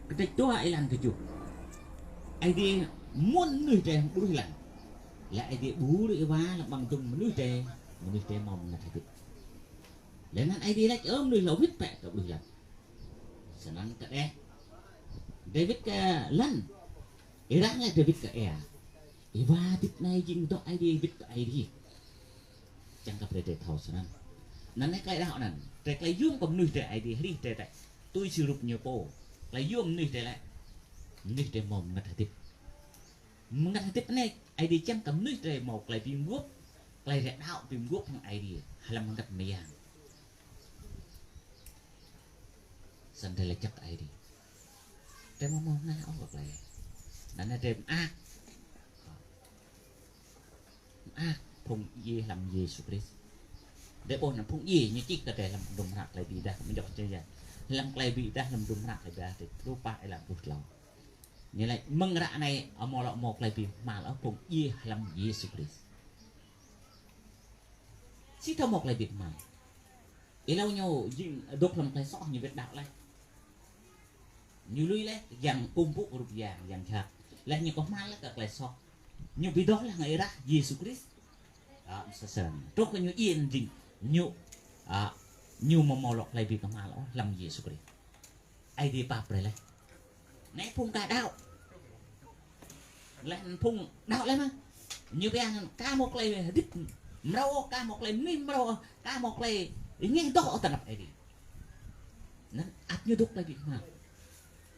Kdrêč dua êlan kjuh. Aê Diê mŭn mnuih drei hŏng ƀruih lăn. Leh Aê Diê ƀuh Êwa hlăm ƀăng dŭm mnuih drei, mnuih drei mâo mngăt hdĭp. Leh anăn Aê Diê lač, ơ mnuih, lŏ wĭt bĕ kơ ƀruih lăn. Snăn kđeh. Drei wĭt kơ lăn. Êrah leh drei wĭt kơ êa. Êwa hdĭp anei jing dôk Aê Diê wĭt kơ Aê Diê. Čiăng kơ brei drei thâo snăn. Anăn klei đăo anăn. Drei klei yuôm kơ mnuih drei Aê Diê hrih drei leh. Tui si rup ñu pô. Klei yuôm mnuih drei leh. Mnuih drei mâo mngăt hdĭp. Mngăt hdĭp anei, Aê Diê čiăng kơ mnuih drei mâo klei bi mguôp, klei drei đăo bi mguôp hŏng Aê Diê, hlăm mngăt myang. Snăn drei lač jăk Aê Diê. Drei amâo mâo ngă ôh klei. Anăn drei mơak. Mơak phung djiê hlăm Yêsu Krist. Drei ƀuh anăn phung djiê ñu čih kơ drei hlăm dŭm hră klei bi êdah kơ mjŏk čơ ya. Hlăm klei bi êdah hlăm dŭm hră klei bi êdah drei pluh pă êlan pluh tlâo. Ñu lač mơ̆ng ară anei amâo lŏ mâo klei bi kmhal ôh phung djiê hlăm Yêsu Krist. Si thâo mâo klei bi kmhal. Êlâo ñu jing dôk hlăm klei soh ñu wĭt đăo leh. Ñu lui leh yang kkuh mpŭ rup yang, yang jhat. Leh ñu kmhal leh kơ klei soh. Ñu bi doh leh hŏng êrah Yêsu Krist. A, msĕ snăn. Truh kơ ñu djiê jing ñu, a, ñu amâo mâo lŏ klei bi kmhal ôh hlăm Yêsu Krist. Aê Diê pap brei leh. Anei phung ka đăo. Leh anăn phung đăo leh mơh. Ñu pia anăn ka mâo klei hdĭp mrâo, ka mâo klei mnuih mrâo, ka mâo klei êngeh doh ôh ti anăp Aê Diê. Anăn ăt ñu dôk klei bi kmhal.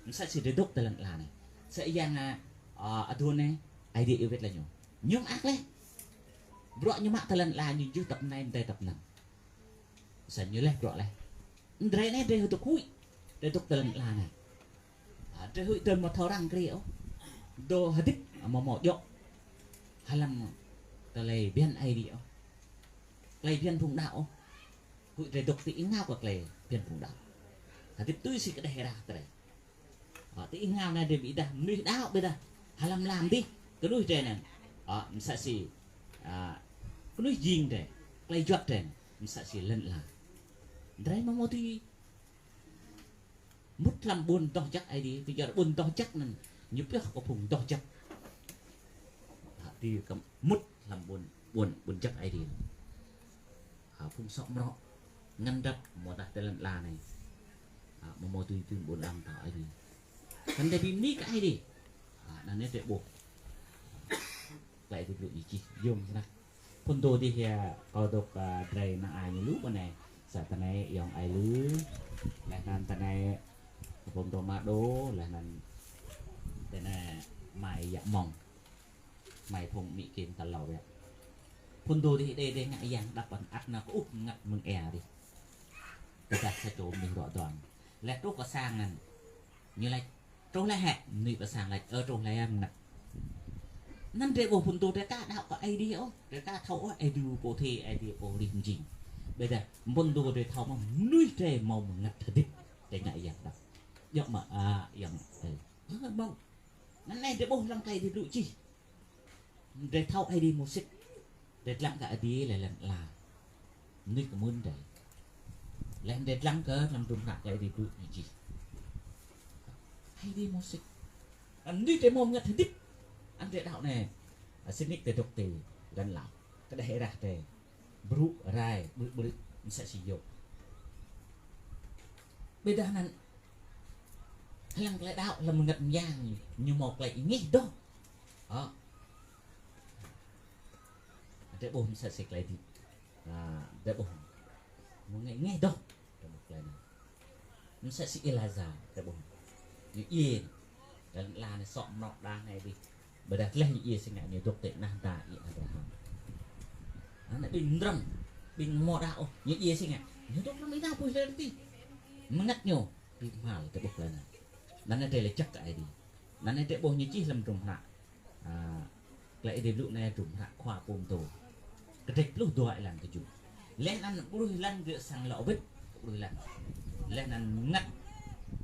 Msĕ si drei dôk ti lăn ala anei. Msĕ yang, a, a, aduôn anei, Aê Diê iêu wĭt leh ñu. Ñu mơak leh. Bruă ñu mă ti lăn ala ñu jih tăp anei mdei tăp anăn. Msĕ ñu leh bruă leh. Drei anei drei dôk huĭ. Drei dôk ti lăn ala anei. A, drei huĭ drei amâo thâo răng kriê ôh. Dôk hdĭp amâo mâo djŏ. Hlăm klei bhiăn Aê Diê ôh. Klei bhiăn phung đăo ôh. Huĭ drei dôk ti êngao kơ klei bhiăn phung đăo. Hdĭp tui si kđeh êrah drei. A, ti êngao anei drei bi êdah mnuih đăo ƀiădah hlăm lam dih knuih drei anăn. A, msĕ si, a, knuih jing drei, klei juăt drei anăn, msĕ si lăn ala. Drei amâo mâo dưi mŭt hlăm ƀuôn doh jăk Aê Diê, kyuadah ƀuôn doh jăk anăn ñu pioh kơ phung doh jăk. A, ti kăm mŭt hlăm ƀuôn, ƀuôn, ƀuôn jăk Aê Diê. A, phung soh mrŏ, ngăn drăp, amâodah ti lăn ala anei. A, amâo mâo dưi dưn ƀuôn ala mtao Aê Diê. Kăn drei bi mni kơ Aê Diê. A, anăn drei ƀuh. Klei Aê Diê blŭ ñu čih, yuôm snăk. Phŭn dô dih ya, kâo dôk, a, drei năng ai ñu lu ƀơ anei. Sa tinei ayŏng Aê Lư, leh anăn tinei phŭn dô Mado, leh anăn tinei amai Yă Mŏng. Amai phung amĭ kêng tal êlâo yơh. Phŭn dô dih đei, đei ngă yang hđăp anăn ăt nao kơ ŭp mngăt mơ̆ng êa dih. Tơdah sa čô mnuih ruă duam. Leh truh kơ sang anăn. Ñu lač, truh leh hĕ? Mnuih ƀă sang lač, ơ, truh leh mngăt. Anăn drei ƀuh phŭn dô drei ka đăo kơ Aê Diê ôh, drei ka thâo ôh Aê Diê pô thê, Aê Diê pô hrih mjing. Ƀiădah phŭn dô drei thâo mơh mnuih drei mâo mngăt hdĭp, drei ngă yang hđăp. Djŏ mơ̆, a, yang, ơ, ơ, mâo. Anăn anei drei ƀuh hlăm klei Aê Diê blŭ čih. Drei thâo Aê Diê mâo sĭt. Drei dlăng kơ Aê Diê leh lăn ala. Mnuih kmưn drei. Leh drei dlăng kơ hlăm hdruôm hră klei Aê Diê blŭ ñu čih. Aê Diê mâo sĭt. Anăn mnuih drei mâo mngăt hdĭp. Anăn drei đăo anei. A, sĭt nik drei dôk ti lăn ala. Kđeh êrah drei. Brŭ, rai, ƀrư̆, ƀrư̆, msĕ si Yôp. Ƀiădah anăn, hlăm klei đăo, hlăm mngăt myang, ñu mâo klei êngeh doh. Ơ. Drei ƀuh msĕ si klei dih. A, drei ƀuh. Mâo klei êngeh doh. Drei ƀuh klei anăn. Msĕ si Êlêza, drei ƀuh. Ñu djiê. Lăn ala anei sŏ mrâo đa anei dih. Ƀiădah leh ñu djiê si ngă ñu dôk ti nah đa Y-Abraham. Anei ƀĭng mdrŏng, ƀĭng mâo đa ôh, ñu djiê si ngă. Ñu dôk hlăm ênao pui hlei ti. Mngăt ñu, bi kmhal ti ƀuh klei anăn. Anăn drei lač jăk kơ Aê Diê. Anăn drei ƀuh ñu čih hlăm hdruôm hră. A, Klei Aê Diê Blŭ anei hdruôm hră Khua Pô Mtô. Kdrêč pluh dua êlan kjuh. Leh anăn ƀruih lăn gơ̆ srăng lŏ wĭt, ƀruih lăn. Leh anăn mngăt,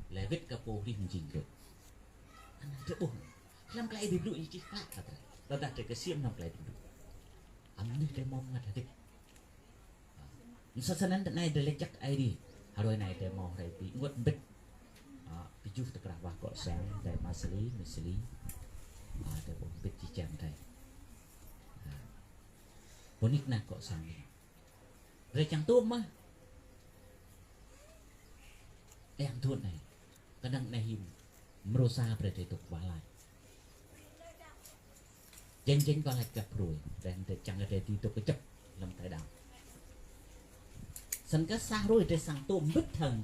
leh wĭt kơ pô hrih mjing gơ̆. Anăn drei ƀuh. Hlăm Klei Aê Diê Blŭ ñu čih klă kơ drei. Tơdah drei ksiêm hlăm Klei Aê Diê Blŭ. Anăn drei mâo mngăt hdĭp. Msĕ snăn ti anei drei lač jăk Aê Diê. Hruê anei drei mâo hruê bi ênguôt mbĭt. A, bi juh ti krah wah gŏ sang, drei Ama Sali, Mi Sali. A, drei ƀuh mbĭt jih jang drei. A, boh nik nak gŏ sang anei. Drei čiăng tuôm mơh. Êang thŭn anei. Knŏng anei hĭn. Mrô sa brei drei dôk wah lač. Jêñ jêñ wah lač găp hruê, drei, drei čiăng drei dưi dôk kjăp hlăm klei đăo. Snăn kơ sa hruê drei srăng tuôm mbĭt hŏng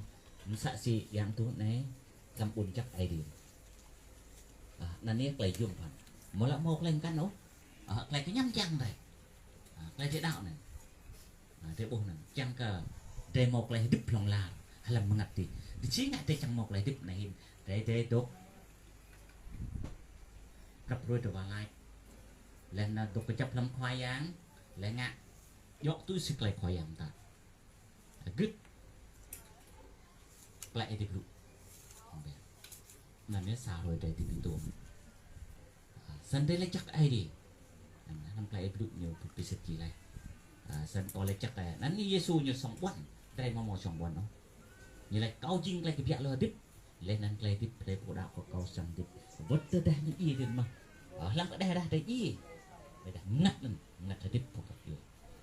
msĕ si êang thŭn anei hlăm ƀuôn jăk Aê Diê. A, anăn yơh klei yuôm bhăn. Amâo lŏ mâo klei mkăn ôh. A, klei kñăm čiăng drei. A, klei drei đăo anei. A, drei ƀuh anăn, čiăng kơ drei mâo klei hdĭp hlŏng lar, hlăm mngăt dih. Ti si ngă drei čiăng mâo klei hdĭp anei hĭn, drei, drei dôk grăp hruê drei wah lač. Leh anăn dôk kjăp hlăm Khua Yang, leh ngă djŏ tui si klei Khua Yang mtă. Gưt klei Aê Diê blŭ. Anăn yơh sa hruê drei dưi bi tuôm. A, snăn drei lač jăk Aê Diê. Anăn hlăm klei Aê Diê blŭ ñu pŭt bi sĭt jih leh. A, snăn kâo lač jăk leh. Anăn Yêsu ñu sŏng ƀuăn. Drei amâo mâo sŏng ƀuăn ôh. Ñu lač kâo jing klei kbiă lŏ hdĭp. Leh anăn klei hdĭp drei pô đăo kơ kâo srăng hdĭp. Wăt tơdah ñu djiê dơ̆ng mơh. A, hlăm kđeh dah drei djiê. Ƀiădah mngăt anăn, mngăt hdĭp pô kăp djuê.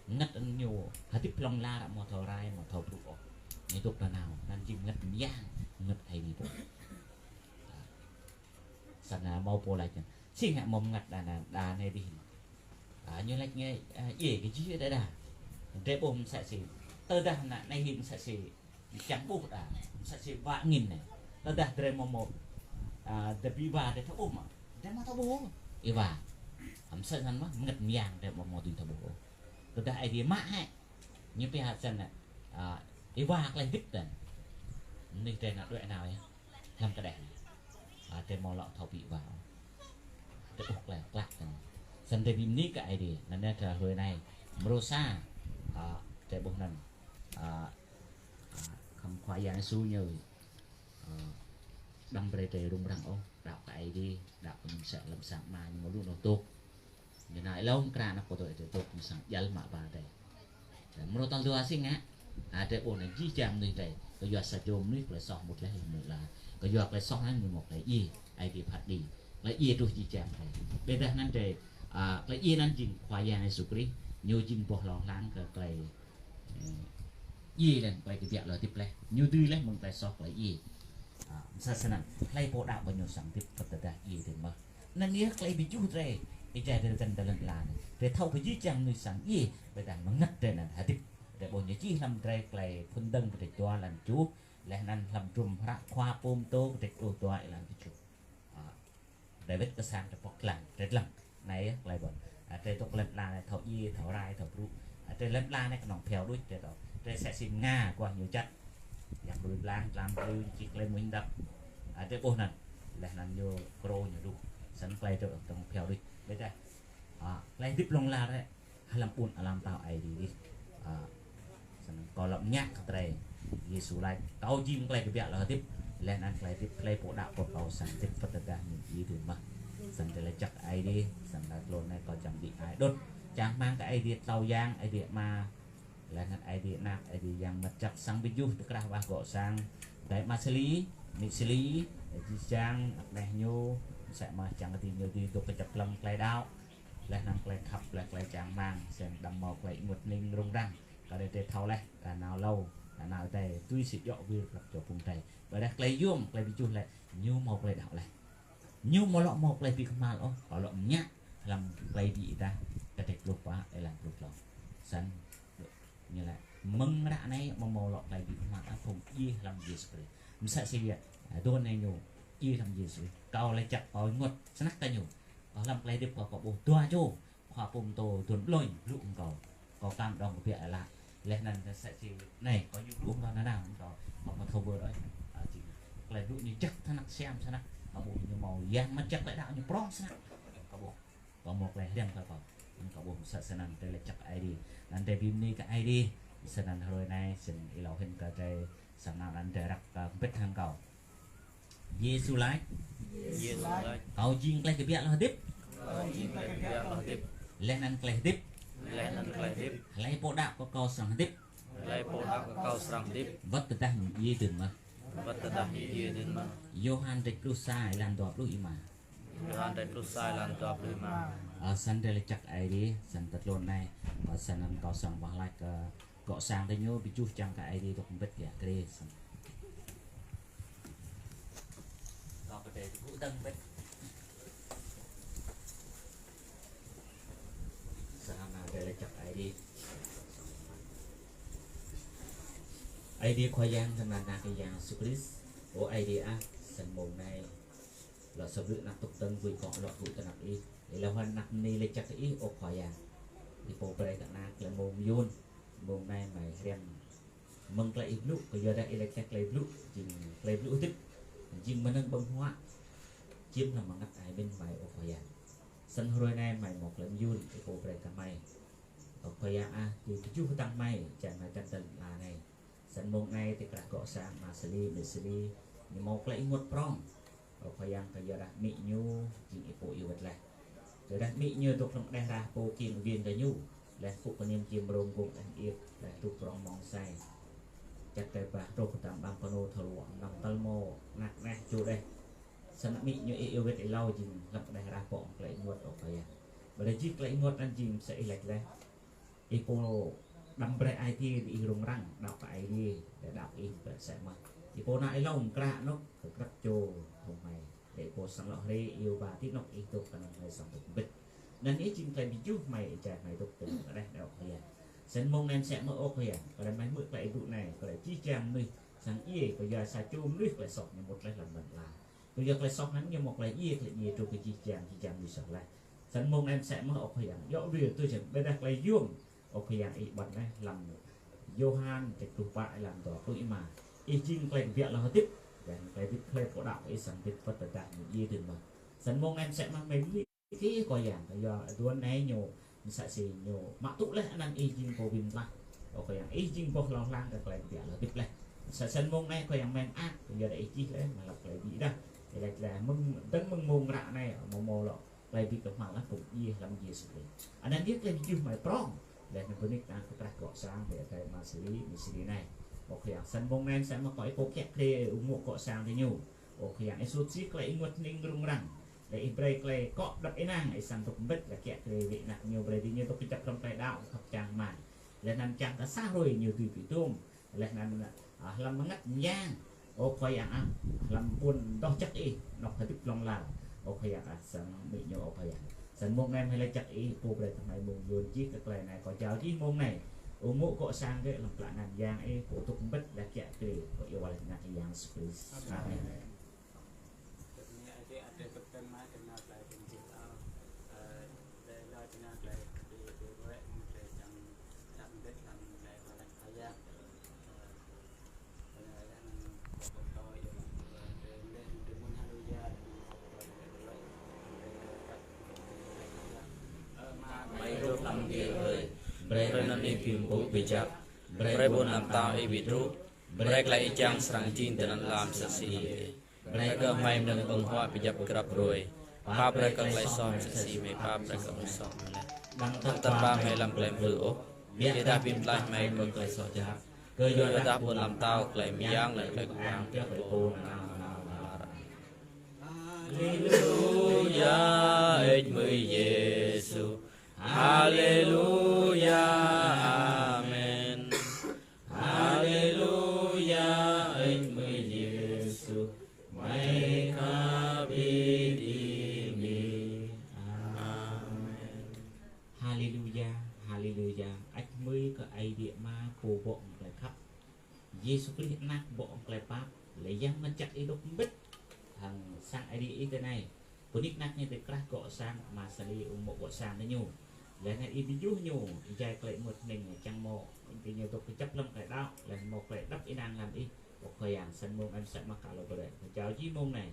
Mngăt anăn ñu hdĭp hlŏng lar amâo thâo rai, amâo thâo brŭ ôh. Ñu dôk nanao, anăn jing mngăt myang, mngăt Aê Diê pô. A. Snăn mâo pô lač, si ngă mâo mngăt đa anăn, đa anei dih. A, ñu lač ngă, a, djiê kơ jih đa đa. Drei ƀuh msĕ si. Tơdah anăn anei hĭn msĕ si. Čiăng ƀuh đa, msĕ si wă angĭn anei. Tơdah drei mâo mâo, a, drei bi êwa drei thâo ƀuh mơh. Drei amâo thâo ƀuh ôh. Êwa. Msĕ snăn mơh, mngăt myang drei amâo mâo dưi thâo ƀuh ôh. Tơdah Aê Diê mă hĕ. Ñu pia hă snăn, a, êwa klei hdĭp anăn. Mnuih drei nao đuĕ nao yơh. Hlăm kđeh anei. A, drei amâo lŏ thâo bi êwa ôh. Drei ƀuh klei klă anăn. Snăn drei bi mni kơ Aê Diê. Anăn yơh hruê anei. Mrô sa. A, drei ƀuh anăn. A, a, khăm Khua Yang Yêsu ñu. A, đăm brei drei rŭng răng ôh. Đăo kơ Aê Diê. Đăo kơ ñu msĕ hlăm sang Ama ñu mâo lu nô tôk. Ñu nao êlâo mkra anăp kơ tơ êtê tôk ñu srăng djăl mă ba drei. Mrô tal dua si ngă. A, drei ƀuh anăn jih jang mnuih drei. Kyua sa čô mnuih klei soh mŭt leh hlăm lăn ala. Kyua klei soh anăn ñu mâo klei djiê. Aê Diê phat kđi. Klei djiê truh jih jang drei. Ƀiădah anăn drei, a, klei djiê anăn jing Khua Yang Yêsu Krist. Ñu jing boh hlâo hlang kơ klei, ơ, djiê leh, klei kbiă lŏ hdĭp leh. Ñu dưi leh mơ̆ng klei soh klei djiê. A, msĕ snăn, hlei pô đăo kơ ñu srăng hdĭp wăt tơdah djiê dơ̆ng mơh. Anăn yơh klei bi juh drei, êjai drei dơ̆ng ti lăn ala anei. Drei thâo kơ jih jang mnuih srăng djiê, ƀiădah mngăt drei anăn hdĭp. Drei ƀuh ñu čih hlăm drei klei Phŭn Dơ̆ng kdrêč dua êlan kjuh, leh anăn hlăm hdruôm hră Khua Pô Mtô kdrêč pluh dua êlan kjuh. A, drei wĭt kơ sang drei pŏk dlăng, drei dlăng. Anei yơh klei ƀuăn. A, drei dôk lăn ala anei thâo djiê, thâo rai, thâo brŭ. A, drei lăn ala anei knŏng bhiâo đuč, drei thâo. Drei msĕ si mnga aguah ñu jăk. Yang hruê blang, tlam hruê, čih klei mmuñ hđăp. A, drei ƀuh anăn. Leh anăn ñu krô ñu luh. Snăn klei drei dôk bhiâo đuč. Ƀiădah. A, klei hdĭp hlŏng lar, ơ. Hlăm ƀuôn ala mtao Aê Diê dih. A, snăn kâo lŏ mñă kơ drei. Yêsu lač, kâo jing klei kbiă lŏ hdĭp, leh anăn klei hdĭp, hlei pô đăo kơ kâo srăng hdĭp wăt tơdah ñu djiê dơ̆ng mơh. Snăn drei lač jăk Aê Diê, snăn lač hlŏng anei kâo čiăng bi ai đŭt. Čang hmăng kơ Aê Diê tlâo yang, Aê Diê Ama, leh anăn Aê Diê Anak, Aê Diê Yang Mngăt Jăk srăng bi juh ti krah wah gŏ sang. Drei Ama Sali, Mi Sali, jih jang, anak neh ñu, msĕ mơh čiăng kơ diñu dưi dôk kjăp hlăm klei đăo. Leh anăn klei khăp, leh klei čang hmăng, snăn đăm mâo klei ênguôt hnĭng rŭng răng. Kơ drei thâo leh, kơ nao êlâo, kơ nao êdei, tui si djŏ wir grăp čô phung drei. Ƀiădah klei yuôm, klei bi juh leh, ñu mâo klei đăo leh. Ñu amâo lŏ mâo klei bi kmhal ôh, kâo lŏ mñă, hlăm klei bi êdah, kdrêč pluh pă, êlan pluh tlâo. Snăn, ñu lač, mơ̆ng ară anei, amâo mâo lŏ klei bi kmhal, a, phung djiê hlăm Yêsu Krist. Msĕ si, a, dua anei ñu, Ih hlăm Yêsu. Kâo lač jăk kâo ênguôt snăk kơ ñu. Kâo hlăm klei hdĭp kâo, kâo ƀuh dua čô khua pô mtô aduôn ƀlŏng blŭ hŏng kâo. Kâo kăm đŏng kbiă êlah. Leh anăn msĕ si anei, kâo ñu blŭ hŏng kâo nanao hŏng kâo. Kâo amâo thâo wơr ôh. A, jing klei blŭ ñu jăk snăk, siam snăk. Kâo ƀuh ñu mâo Yang Mngăt Jăk, klei đăo ñu prŏng snăk. Kâo ƀuh. Kâo mâo klei hriăm kơ kâo. Anăn kâo ƀuh msĕ snăn drei lač jăk Aê Diê. Anăn drei bi mni kơ Aê Diê. Snăn hruê anei, snăn êlâo hĭn kơ drei srăng nao anăn drei răk kơ mbĭt hŏng kâo. Yêsu lač. Yêsu lač. Kâo jing klei kbiă lŏ hdĭp. Kâo jing klei kbiă lŏ hdĭp. Leh anăn klei hdĭp. Leh anăn klei hdĭp. Hlei pô đăo kơ kâo srăng hdĭp. Hlei pô đăo kơ kâo srăng hdĭp. Wăt tơdah ñu djiê dưn mơh. Wăt tơdah ñu djiê dưn mơh. Yôhan kdrêč pluh sa êlan dua pluh êma. Yôhan kdrêč pluh sa êlan dua pluh êma. Ơ, snăn drei lač jăk Aê Diê, snăn ti tluôn anei, ơ, snăn kâo srăng wah lač kơ gŏ sang diñu, bi juh čiăng kơ Aê Diê dôk mbĭt kơ drei snăn. Kâo kơ drei dôk dơ̆ng mbĭt. Srăng nao drei lač jăk Aê Diê. Aê Diê Khua Yang, Anak Yang Yêsu Krist. Ơ Aê Diê ah, snăn mông anei lŏ sa blư̆ anak dôk dơ̆ng, gui kŏ lŏ gŭ ti anăp ih. Êlâo hŏng anak mni lač jăk ih, ơ Khua Yang. Ih pô brei kơ anak leh mông myun, mông anei hmei hriăm mơ̆ng klei ih blŭ, kyuadah ih lač leh klei blŭ, jing klei blŭ hdĭp, jing mnơ̆ng ƀơ̆ng huă, čiêm hlăm mngăt ai mĭn hmei, ơ Khua Yang. Snăn hruê anei hmei mâo klei myun, ih pô brei kơ hmei. Ơ Khua Yang ah, ti kjuh hdơ̆ng hmei, čiăng hmei dăp dơ̆ng ala anei. Snăn mông anei ti krah gŏ sang, ama Sali, amĭ Sali, ñu mâo klei ênguôt prŏng. Ơ Khua Yang, kyuadah amĭ ñu jing ih pô iêu wĭt leh. Kyuadah amĭ ñu dôk hlăm kđeh hrah pô kkiêng êwiên kơ ñu. Leh mpŭ kơ ñu čiêm rông gông kđeh mơĭt, leh truh prŏng mông asei. Čăt kơ ƀah truh tam ƀăng knô thâo ruă mnăm tal mâo anak neh čô đeh. Snăn amĭ ñu ih iêu wĭt êlâo jing hlăm kđeh hrah pô hŏng klei ênguôt, ơ Khua Yang. Ƀiădah jih klei ênguôt anăn jing msĕ ih lač leh. Ih pô đăm brei ai tiê diih rŭng răng, đăo kơ Aê Diê, leh đăo kơ ih brei msĕ mơh. Ih pô nao êlâo mkra anôk kơ grăp čô hŏng hmei. Leh ih pô srăng lŏ hriê iêu ba ti anôk ih dôk, kơ anăn hmei srăng dôk mbĭt. Anăn yơh jing klei bi juh hmei êjai hmei dôk ti anôk kđeh anei, ơ Khua Yang. Snăn mông anei msĕ mơh, ơ Khua Yang, kyuadah hmei hmư̆ klei ih blŭ anei, kyuadah jih jang mnuih srăng djiê, kyua sa čô mnuih klei soh ñu mŭt leh hlăm lăn ala. Kyua klei soh anăn ñu mâo klei djiê, klei djiê truh kơ jih jang, jih jang mnuih soh leh. Snăn mông anei msĕ mơh, ơ Khua Yang, djŏ wir tui čiăng ƀiădah klei yuôm, ơ Khua Yang, ih ƀuăn leh hlăm Yôhan kdrêč pluh pă êlan dua pluh êma. Ih jing klei kbiă lŏ hdĭp, leh anăn klei hdĭp hlei pô đăo kơ ih srăng hdĭp wăt tơdah ñu djiê dưn mơh. Snăn mông anei msĕ mơh hmei mni kơ ih, Khua Yang, kyua aduôn anei ñu msĕ si ñu mă tŭ leh anăn ih jing pô bi mtlaih. Ơ Khua Yang, ih jing boh hlâo hlang kơ klei kbiă lŏ hdĭp leh. Msĕ snăn mông anei, Khua Yang, hmei mơak, kyuadah ih čih leh, mă lăp klei bi êdah. Ih lač leh mơ̆ng, dơ̆ng mơ̆ng mông ară anei, amâo mâo lŏ klei bi kmhal leh phung djiê hlăm Yêsu Krist. Anăn yơh klei bi juh hmei prŏng. Leh anăn bi mni kơ anak ti krah gŏ sang, bi adei ama Sali, amĭ Sali anei. Ơ Khua Yang, snăn mông anei msĕ mơh kâo ih pô kiă kriê ung mô̆ gŏ sang diñu. Ơ Khua Yang, ih suôt si klei ênguôt hnĭng rŭng răng. Leh ih brei klei kŏ ƀlăk ênang, ih srăng dôk mbĭt leh kiă kriê wĭt anak ñu, brei diñu dôk kjăp hlăm klei đăo, khăp čang hmăng. Leh anăn čiăng kơ sa hruê ñu dưi bi tuôm. Leh anăn, a, hlăm mngăt myang. Ơ Khua Yang ah, hlăm ƀuôn doh jăk ih, anôk hdĭp hlŏng lar. Ơ Khua Yang ah, srăng mĭn ñu, ơ Khua Yang. Snăn mông anei hmei lač jăk ih, pô brei kơ hmei mông yuôn jih kơ klei anei, kâo jao jih mông anei. Ung mô̆ gŏ sang gơ̆ hlăm klă ngăn yang ih, pô dôk mbĭt leh kiă kriê, kâo iêu wah lač hlăm anăn Yang Yêsu Krist. Amen. Hmei dôk hlăm adiê ơi, brei anăn ih bi mpŭ bi jăk, brei ƀuôn ala mtao ih bi truh, brei klei ih čiăng srăng jing ti lăn ala msĕ si ti adiê. Brei kơ hmei mnơ̆ng ƀơ̆ng huă bi jăp grăp hruê. Pap brei kơ klei soh msĕ si hmei pap brei kơ phung soh hmei leh. Đăm tăt ba hmei hlăm klei mplư ôh, ƀiădah bi mtlaih hmei mơ̆ng klei soh jhat. Kyuadah ƀuôn ala mtao, klei myang leh anăn klei kpă kơ pô nanao nanao. Haleluya, ih hmưi Yêsu. Haleluya, amen. Haleluya, ih hmưi Yêsu, hmei khăp ih ti mi. Amen. Haleluya, haleluya. Ih hmưi kơ Aê Diê Ama pô bŏ hŏng klei khăp, Yêsu Krist Anak bŏ hŏng klei pap, leh Yang Mngăt Jăk ih dôk mbĭt. Sang Aê Diê ih ti anei. Pô nik nak ñu ti krah gŏ sang, Ama Sali ung mô̆ gŏ sang ti ñu. Leh anăn ih bi juh ñu, ih jai klei êmut hnĭng čiăng mâo, ti ñu dôk kjăp hlăm klei đăo, leh anăn mâo klei êđăp ênang hlăm ih. Ơ Khua Yang, snăn mông em săk mă kơ lŏ brei. Kơ jao jih mông anei.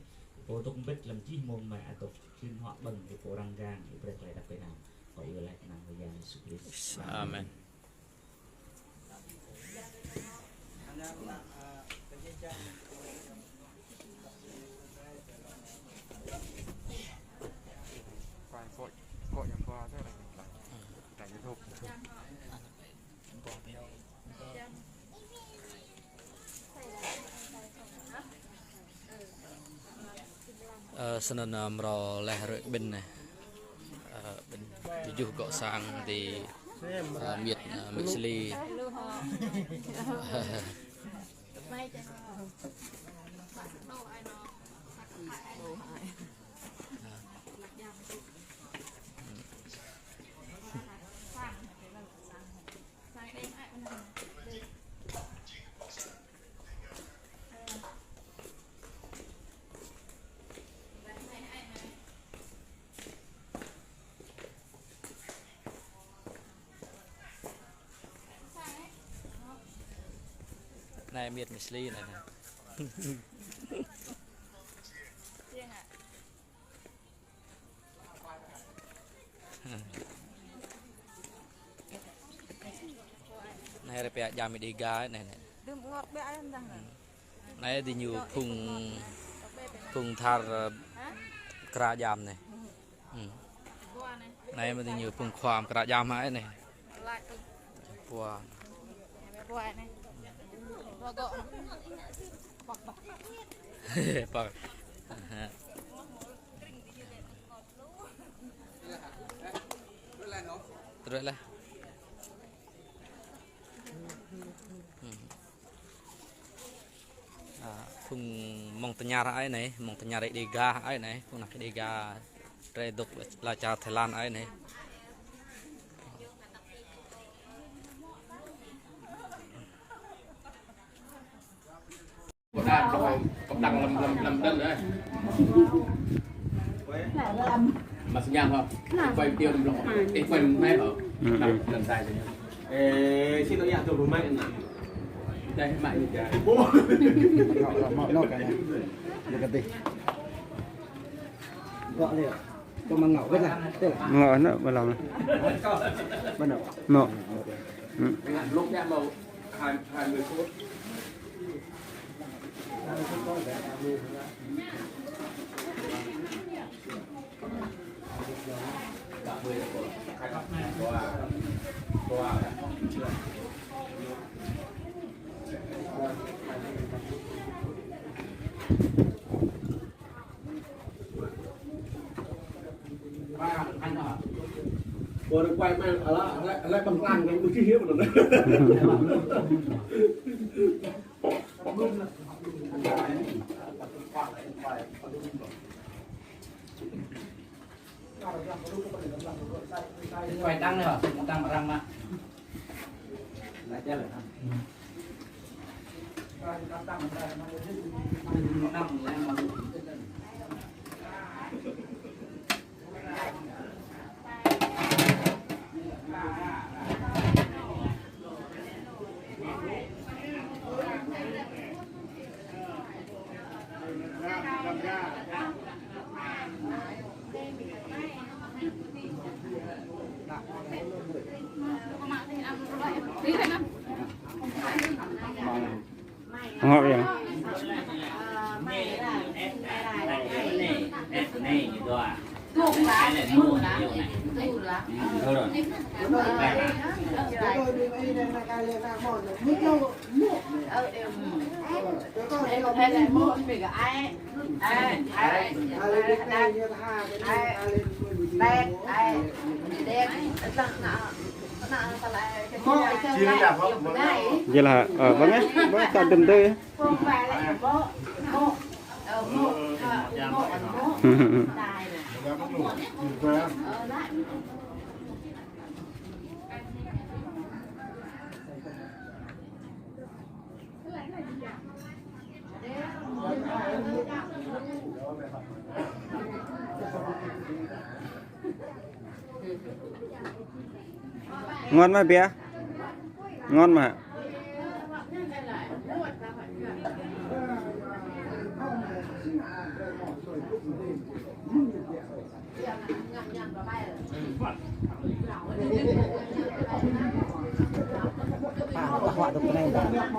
Pô dôk mbĭt hlăm jih mông anei, ăt dôk čĭm huă ƀơ̆ng, ih pô răng gang, ih brei klei êđăp ênang. Kâo iêu lač hlăm anăn Khua Yang Yêsu Krist. Amen. Ơ, snăn, ơ, mrâo leh ruê̆ ƀĭn anei. Ơ, ƀĭn, bi juh gŏ sang ti, ơ, miêt, ơ, miêt Sali. Anei miêt miêt Sali anei. Anei arăng pia djam Đêga anei, anei. Anei diñu phung, phung dhar, ơ, kra djam anei. Anei mơ̆ diñu phung khua kra djam hă anei. Pua. Pă. Truh leh. Ơ, phung mơ̆ng tơñar ai anei, mơ̆ng tơñar Đêga ai anei, phung anak Đêga, drei dôk ala čar Thái Lan ai anei. Kăp đang lăm, lăm, lăm dăn anei. Mă sơñang hŏ. Quay video lăm blŏng. Ê, quay mơh hŏ. Lăm dăn sai. Ê, xin lỗi ya, tôi mă. Đây, mă ini, ya. Mă, mă, mă, mă, cái này. Được cái gì? Gọi đi. Tôi mà ngỏ với là. Ngỏ nữa, mà lòng. Bắt đầu. Mă. Lúc nhá, mă. Hai, hai mươi phút. Ƀuh quay mă, ala, ala, ala, ƀăng lăng, cái ƀuh čih hiu, quay tăng nữa, tăng răng mă. Lajar. Ngŏ ya. Jêlah, ơ, bang ê, bang ê, ta dŭm tơ. Ngon mơh biă. Ngon mơh.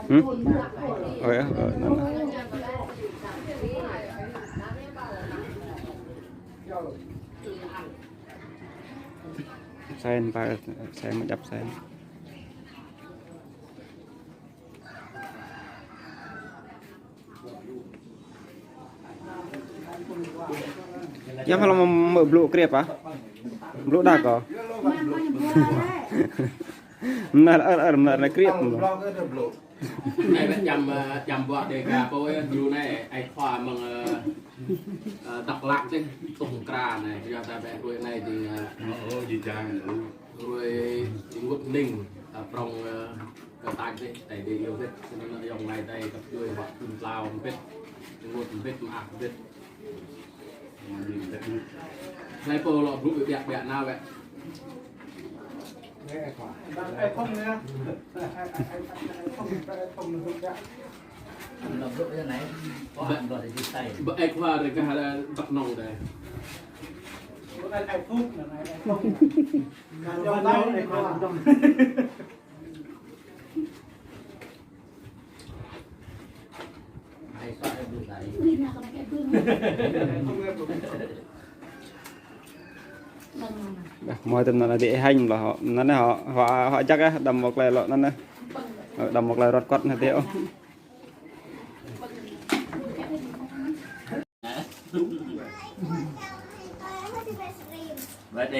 Hmm? Ơ, ơ, anăn. Sen, pa, sen, mjăp sen. Ya, kalau mă blŭ kriêp ah. Blŭ đa kơ. Mnar, ơ, ơ, mnar anei kriêp. Anei wĕ čăm, ơ, čăm ƀuă Dega pô, ơ, dulu anei, ai khua mơ̆ng, ơ, ơ, Dak Lak dih, tŭng kra anei, yua ta wĕ hruê anei dih, ơ, ơ, ơ, jih jang, ơ, hruê ênguôt hnĭng, ơ, prŏng, ơ, kơ tač dih, tơdah dih iêu wĭt, snăn ayŏng amai adei, kăp djuê, huă phŭn tlâo mbĭt, ênguôt mbĭt, mơak mbĭt. Anei pô lŏ blŭ ƀiă ƀiă nao wĕ. Ƀă ai khua rơgah Dak Nông dih. Dah, mâo tơm anăn dih hêñ lah, anăn hŏ, hŏ, hŏ jăk ah, đăm mâo klei lŏ anăn ah. Đăm mâo klei ruăt kuăt anăn dih ôh. Wăt ê